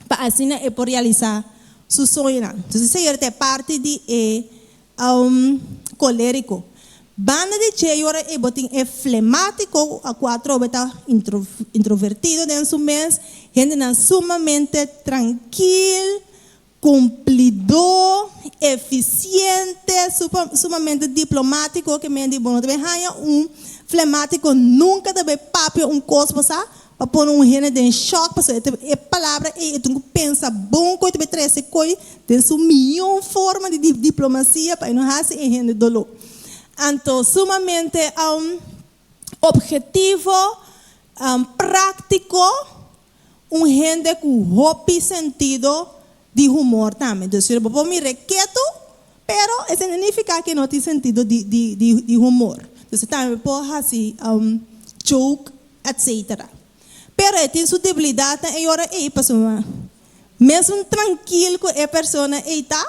pa asina e por realisá su soñonan. Entonces esei yora ta e parti di e kolériko. Banda di dje yora e bo tin e flemátiko, ku atrobe ta introvertido den su mes, hendenan sumamente trankil, Kumplidó, efisiente, sumamente diplomátiko, ke men di bo no ta bin haña un flemátiko nunka ta bin papia un kos bo sa pa pone un hende den shòk pasobra e ta e palabra ei e tin ku pensa bon ku e ta bin trese koi den su mihó forma di diplomasia pa e no hasi e hende doló. Anto sumamente ophetivo, práktiko. Un hende ku hopi sentido di humor tambe. Dus bo por mir'é ketu, pero esei no nifiká ku e no tin sentido di di di humor. Dus e tambe por hasi joke etsetera. Pero e tin su debilidatnan e ora ei pasobra mesun trankil ku e persona ei ta,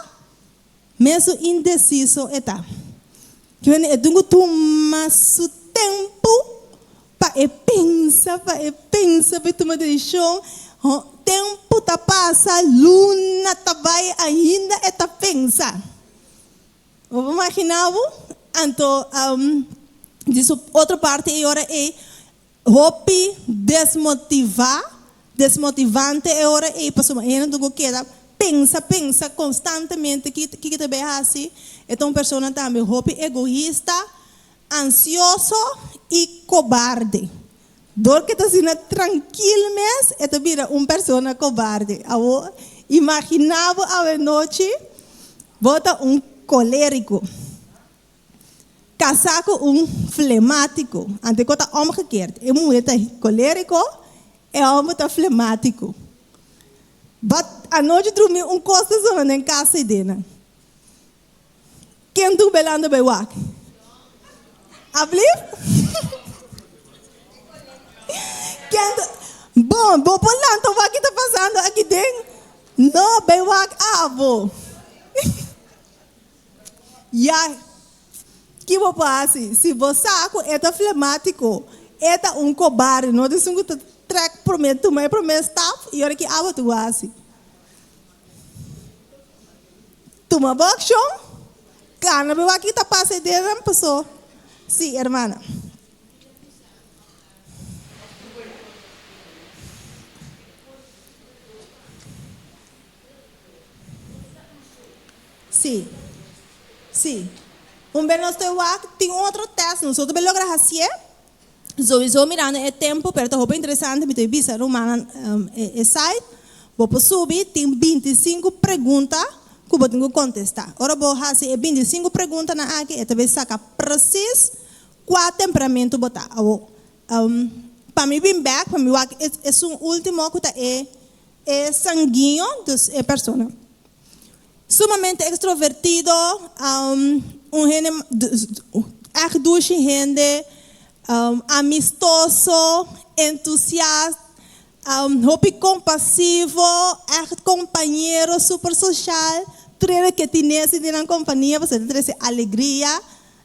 Mesun indeciso e ta. Kende e tin cu tuma su tempo pa e pensa, pa e pensa, pa e tuma decision. Tempo ta pasa, luna ta bay, ainda e ta pensa. Bo por imagina bo? Anto, di su otro parti e ora ey, Hopi desmotivá, desmotivante e ora ei pasobra e hende tin ku keda pensa, pensa konstantemente kiko ta bai hasi. E ta un persona tambe hopi egoista, ansioso i kobarde. Dor ku e ta asina trankil mes, e ta bira un persona kobarde. Awor, imaginá bo awenochi bo ta un kolériko. Kasá ku un flemátiko. Ante ku ta omgekeerd. E muhé ta kolériko, e hòmber ta flemátiko. Bat anochi drumi un kos ta zona den kas ei denan. Ken tur belando bai wak? Ablief? Ken ta Bon, bo por lanta wak ki ta pasando aki den? No, bai wak abo. Ya, ki bo por hasi? Si bo sa ku e ta flemátiko, e ta un kobarde, no ta esun ku ta trèk promé, tuma e promé stap i ora ki abo ta hasi? Tuma bo akshon, kana bo wak ki ta pasa e denan, pasó. Sí, hermana. Sí. Sí. Un bes nos ta wak, tin un otro test, nos otro bes logra hacié. Sowieso mirando e tempo, pero ta hopi interesante, mi ta bisa rumannan e site, bo por subi, tin 25 pregunta ku bo tin ku kontestá. Ora bo hasi e 25 preguntanan aki, e ta bay saka precies kua temperamento bo ta. Awor, pa mi bin bek, pa mi wak esun ultimo ku ta e E sanguiño, dus e persona sumamente extrovertido, un hende echt dushi hende, amistoso, entusiast, hopi compasivo, echt compañero, super social, tur hende ke tinesi den nan compania pasobra ta trese alegria.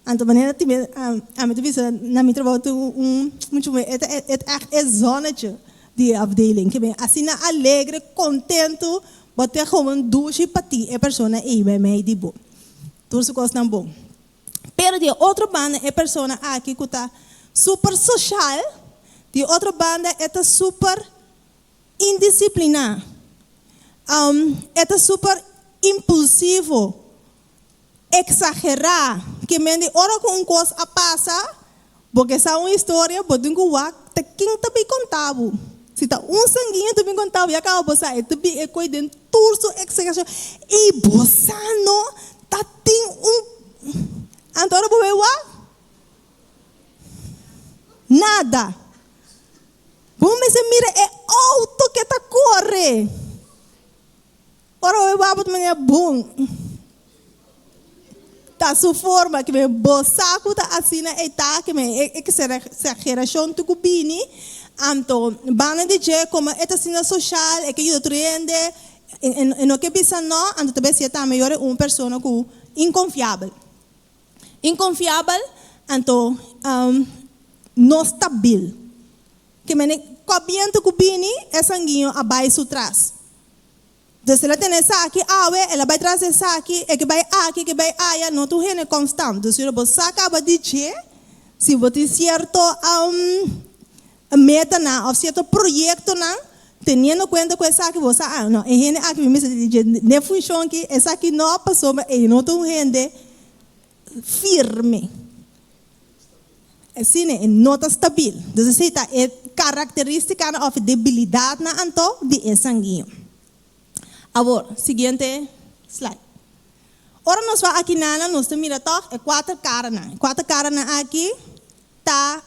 Anto manera tin be ami ta bisa na mi trabou tin un mucha muher e ta e ta echt e zonnetje di e afdeling. Ke men asina alegre, kontentu, bo ta gewoon dushi pa tin e persona ei bij mei di bo. Tur su kosnan bon. Pero di e otro banda e persona aki ku ta super soshal, di e otro banda e ta super indisipliná, e ta super impulsivo, Eksagerá, ke men di ora ku un kos a pasa, bo ke sa un historia, bo tin ku wak ta ken ta bin konta bo. Si ta un sanguiño ta bin konta bo, ya kaba bo sa e ta bin e koe den tur su eksagerashon. I bo sa no ta tin un. Anto ora bo bai wak, nada. Bo mester mira e outo ke ta kore. Ora bo wak bo ta manera bon. Ta su forma ke men bo sa ku ta asina e ta ke men e eksagerashon tur ku bini. Anto banda di dje komo e ta asina soshal e ke yuda tur hende e no ke bisa no anto ta besi e tambe yora e un persona ku inkonfiabel. Inkonfiabel anto no stabil. Ke men e kòbientu ku bini e sanguiño a bai su tras. Dus el a tene esaki awe, el a bai tras di esaki, e ke bai aki, e ke bai aya, no tur hende konstant. Dus ora bo sa kaba di dje, si bo tin sierto metanan òf sierto proyektonan, teniendo kuenta ku esaki bo sa, ah no, e hende aki mi mester di dje den funshon aki, esaki no, pasobra e no ta un hende firme. Asina e no ta stabil. Dus esei ta e karakteristikanan òf e debilidatnan anto di e sanguiño. Awor, siguiente slide. Ora nos wak akinana nos ta mira tòg e kuater karanan. E kuater karanan aki ta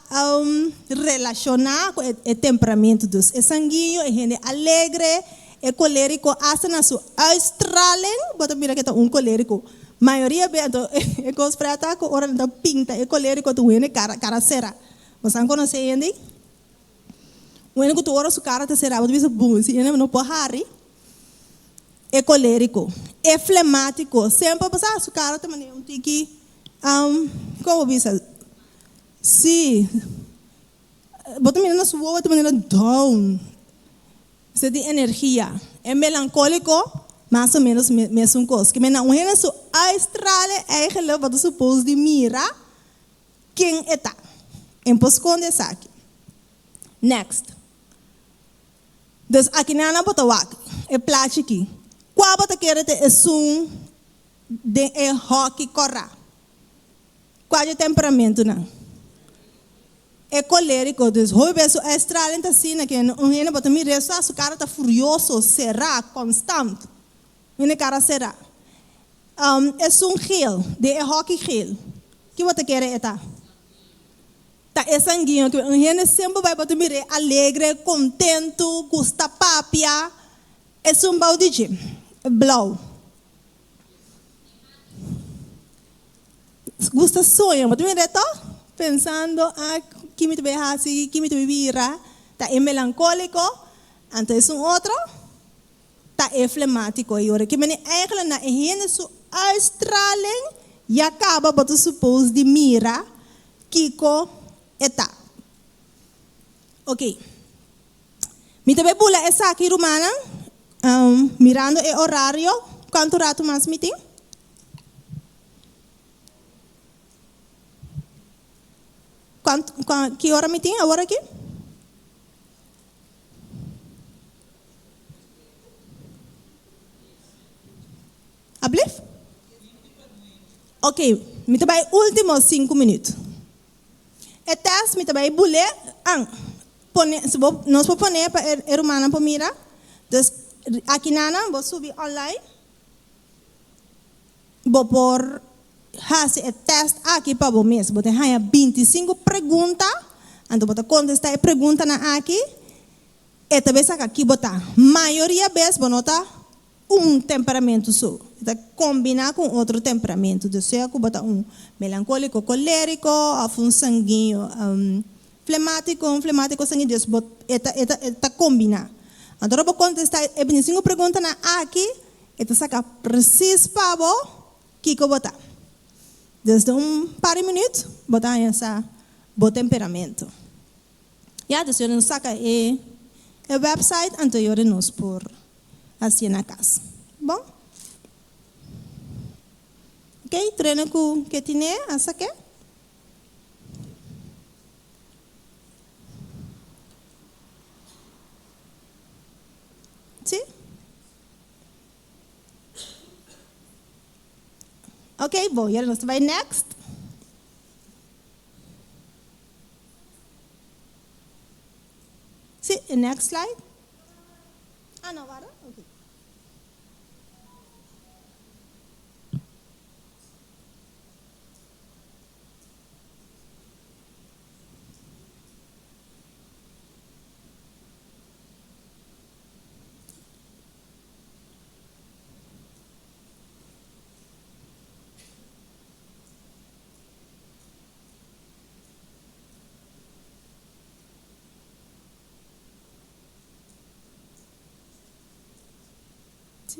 relashoná ku e temperamentu. Dus e sanguiño, e hende alegre, e koleriko, asta na su uitstraling bo ta mira ke ta un koleriko. Mayoria be anto e kos prèt ta ku ora nan ta pinta e koleriko ta un hende kara kara será. Bo san konosé hende ei? Un hende ku tur ora su kara ta será bo ta bisa bon si hende no por hari. E koleriko, e flemátiko, semper bo sa su kara ta manera un tiki kon bo bisa? Sí, bo ta mira na su wowo ta manera down. Mester tin energia. E melankóliko, mas o ménos mesun kos. Ke mena un hende su uitstrale eigenlijk bo ta supos di mira ken e ta. En por skonde esaki. Next. Dus akinan bo ta wak e plachi aki. Kua bo ta kere ta esun den e hòki kòrá? Kua dje temperamentunan? E koleriko, dus hopi bes su uitstraling ta asina ke un hende bo ta mir'é sa su kara ta furioso, será, konstant. Un hende kara será. Esun geel, den e hòki geel, ki bo ta kere e ta? Ta e sanguiño ke un hende semper bai bo ta mir'é alegre, kontentu, gusta papia. Esun bou di dje, blou. Gusta soña, bo ta mira to? Pensando, ah, ki mi ta bay haci, ki mi ta bay bira. Ta e melancolico, anto esun otro ta e flematico. Y ora ki meni eigenlijk na e hende su uitstraling ya caba bo ta suppose di mira kico e ta. Ok. Mi ta bay bula esaki rumannan, mirando e horario, cuanto rato mas mi tin? Cuanto, ki ora mi tin awor aki? Ablief? Ok, mi ta bay ultimo cinco minuut. E test mi ta bay bule, an, pone, si bo, nos por pone pa e rumannan por mira. Dus, aki nanan bo subi online. Bo por hasi e tèst aki pa bo mes. Bo ta haña bintisinku pregunta, anto bo ta kontestá e preguntanan aki. E ta bay saka ki bo ta. Mayoria bes bo no ta un temperamentu so. E ta kombiná ku un otro temperamentu. Dus sea ku bo ta un melankóliko kolériko òf un sanguiño flemátiko, un flemátiko sanguiño. Dus bo e ta e ta e ta kombiná. Anto ora bo kontestá e bintisinku preguntanan aki, E ta saka presis pa bo kiko bo ta. Dus den un par di minuut bo ta haña sa bo temperamento. Ya, dus yora nos saka e e website anto yora nos por hasié na kas. Bon? Ok, trene ku ke tine a sak'é. Sí? Ok, bon, yora nos ta bai next. Sí, e next slide. Ah, no, warda. Ok. Sí.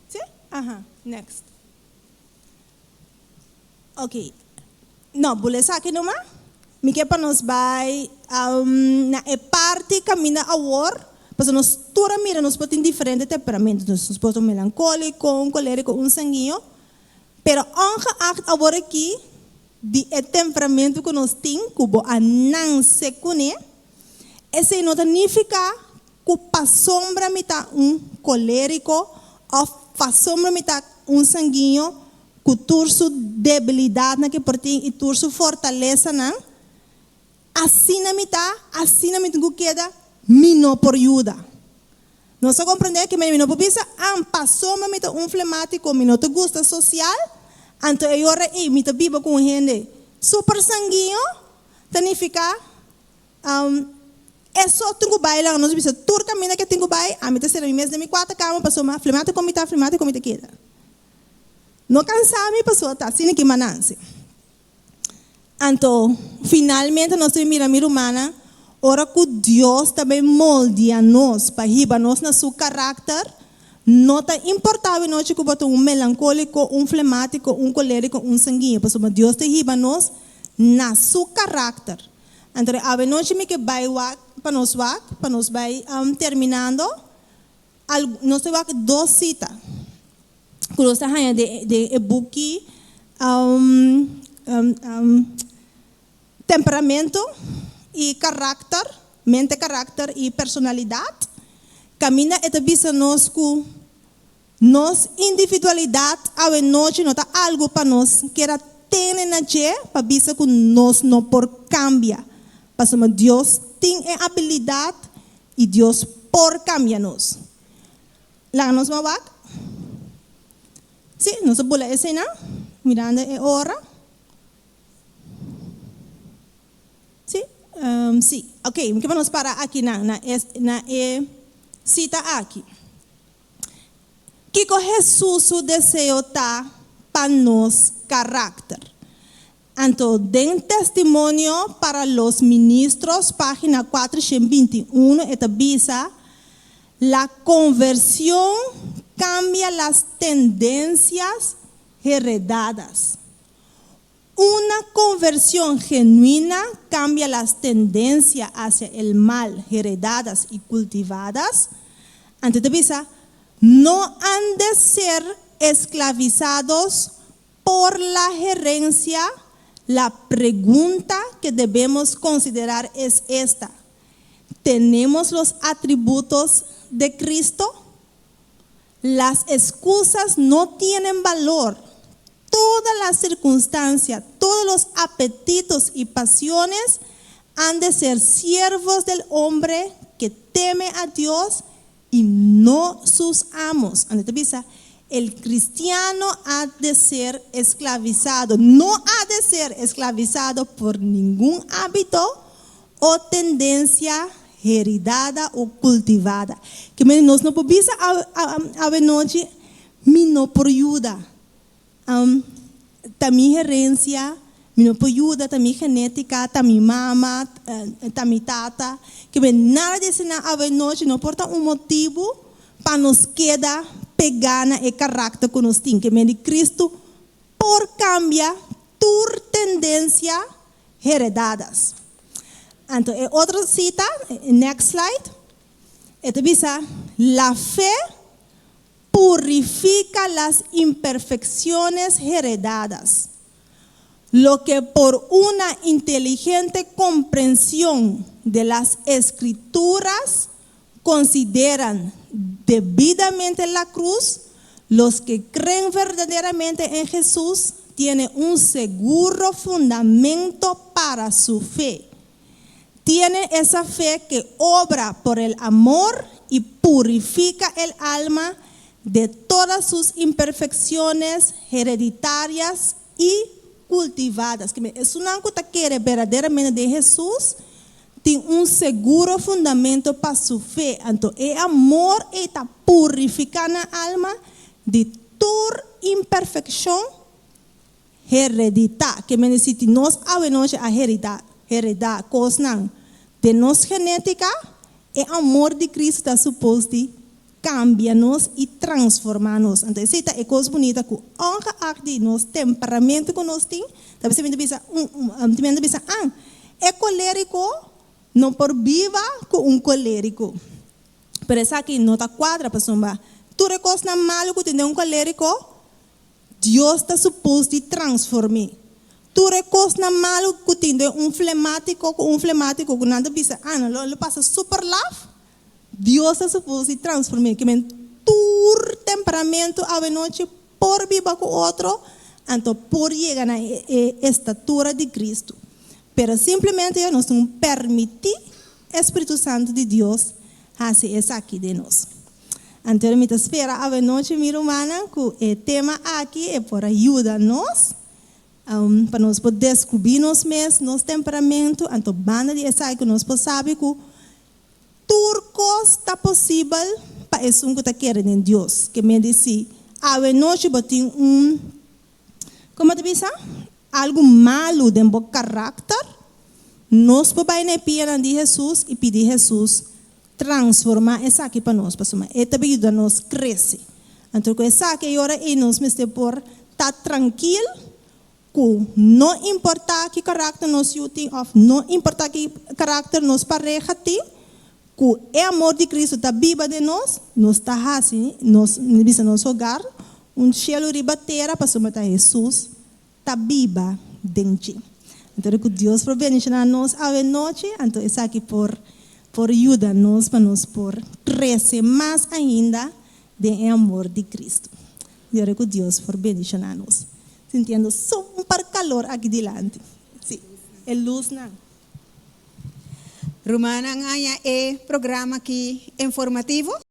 Sí? Aha, next. Ok. No, bo lesa aki numa. Mi ke pa nos bai na e parti kaminda awor, pasobra nos tur a mira nos por tin diferente temperamento. Nos por ta un melankóliko, un kolériko, un sanguiño. Pero ongeacht awor aki di e temperamento ku nos tin, ku bo a nanse kuné, esei no ta nifiká ku pasobra mi ta un kolériko òf pasobra mi ta un sanguiño ku tur su debilidatnan ke por tin i tur su fortalesanan, asina mi ta, asina mi tin ku keda, mi no por yuda. Nos a komprendé ke mi no por bisa, An, pasobra mi ta un flemátiko, mi no ta gusta sosial, anto e ora ei mi ta biba ku un hende super sanguiño, ta nifiká E so tin ku bai laga nos bisa tur kaminda ke tin ku bai, ami ta sera mi mes den mi kuarta kama pasobra flemátiko mi ta, flemátiko mi ta keda. No kansa mi pasobra ta asina ki manansi. Anto, finalmente nos ta bin mira mi rumannan, ora ku Dios ta bin moldia nos pa hiba nos na su karakter, no ta importá awenochi ku bo ta un melankóliko, un flemátiko, un kolériko, un sanguiño, pasobra Dios ta hiba nos na su karakter. Anto awenochi mi ke bai wak pa nos wak, pa nos bai terminando, nos ta wak dos sita. Ku nos ta haña den e buki Temperamento i Karakter, Mente, Karakter i Personalidat, kaminda e ta bisa nos ku nos individualidat awenochi no ta algu pa nos keda tene na dje pa bisa ku nos no por kambia, pasobra Dios tin e abilidat i Dios por kambia nos. Laga nos ban wak. Sí, nos a bula eseinan, mirando e ora. Sí, sí. Ok, mi ke pa nos para akinan, na e, na e sita aki. Kiko Hesus su deseo ta pa nos karakter? Anto den Testimonio para los Ministros, página 421, e ta bisa, La conversión cambia las tendencias heredadas. Una conversión genuina cambia las tendencia hacia el mal heredadas y cultivadas. Anto e ta bisa, No han de ser esclavizados Por la herencia, la pregunta que debemos considerar es esta, Tenemos los atributos de Cristo? Las excusas no tienen valor. Toda la circunstancia, todos los apetitos y pasiones han de ser siervos del hombre que teme a Dios y no sus amos. Anto ta bisa, El cristiano ha de ser esclavizado, no ha de ser esclavizado por ningun hábito o tendencia heridada o cultivada. Ke mende nos no por bisa awenochi, Mi no por yuda. Ta mi herencia, mi no por yuda, ta mi genetica, ta mi mama, ta mi tata. Ke men nada di esnan awenochi no por ta un motibu. Pa nos keda pegá na e karakter ku nos tin. Ke men di Kristu por kambia tur tendensia heredadas. Anto e otro sita, next slide, e ta bisa, La fe purifica las imperfecciones heredadas. Lo que por una inteligente comprensión de las escrituras consideran debidamente la cruz, los que creen verdaderamente en Jesús tienen un seguro fundamento para su fe. Tienen esa fe que obra por el amor y purifica el alma de todas sus imperfecciones hereditarias y cultivadas. Ke men, esunnan ku ta kere berdaderamente den Hesus, tin un seguro fundamento pa su fe. Anto e amor ei ta purifiká nan alma di tur imperfekshon hereditá. Ke men si nos awenochi a heridá, heredá kosnan den nos genétika, e amor di Kristu ta supos di kambia nos i transformá nos. Anto esei ta e kos bunita ku ongeacht di nos temperamento ku nos tin, ta bisa mi ta bisa un mi ta bisa an e kolériko no por biba ku un kolériko. Pero esaki no ta kuadra pasobra tur e kosnan malu ku tin den un kolériko Dios ta supos di transform'é. Tur e kosnan malu ku tin den un flemátiko ku un flemátiko ku nan ta bisa ah nan lo pasa super laf, Dios ta supos di transform'é. Ke men tur temperamentu awenochi por biba ku otro, anto por yega na e estatura di Kristu. Pero simplemente ya nos tin un permití e Spiritu Santu di Dios hasi esaki den nos. Anto mi ta spera awenochi mi rumannan ku e tema aki e por a yuda nos pa nos por deskubrí nos mes, nos temperamentu, anto banda di esaki ku nos por sabi ku tur kos ta posibel pa esun ku ta kere den Dios. Ke men di si awenochi bo tin un, komo ta bisa, algu malu den bo karakter, nos por bai na e pianan di Hesus i pidi Hesus transformá esaki pa nos, pasobra e ta bin yuda nos krese. Anto ku esaki e ora ei nos mester por ta trankil ku no importá ki karakter nos yu tin òf no importá ki karakter nos pareha tin, ku e amor di Kristu ta biba den nos, nos ta hasi nos, bisa nos hogar un shelu riba tera pasobra ta Hesus ta biba den dje. Anto ku Dios por bendishoná nos awe nochi, anto esaki por por yuda nos pa nos por krese mas ainda den e amor di Kristu. Di ora ku Dios por bendishoná nos. Sintiendo so un par kalor aki dilanti. Sí, e lusnan. Rumannan haña e programa aki informativo?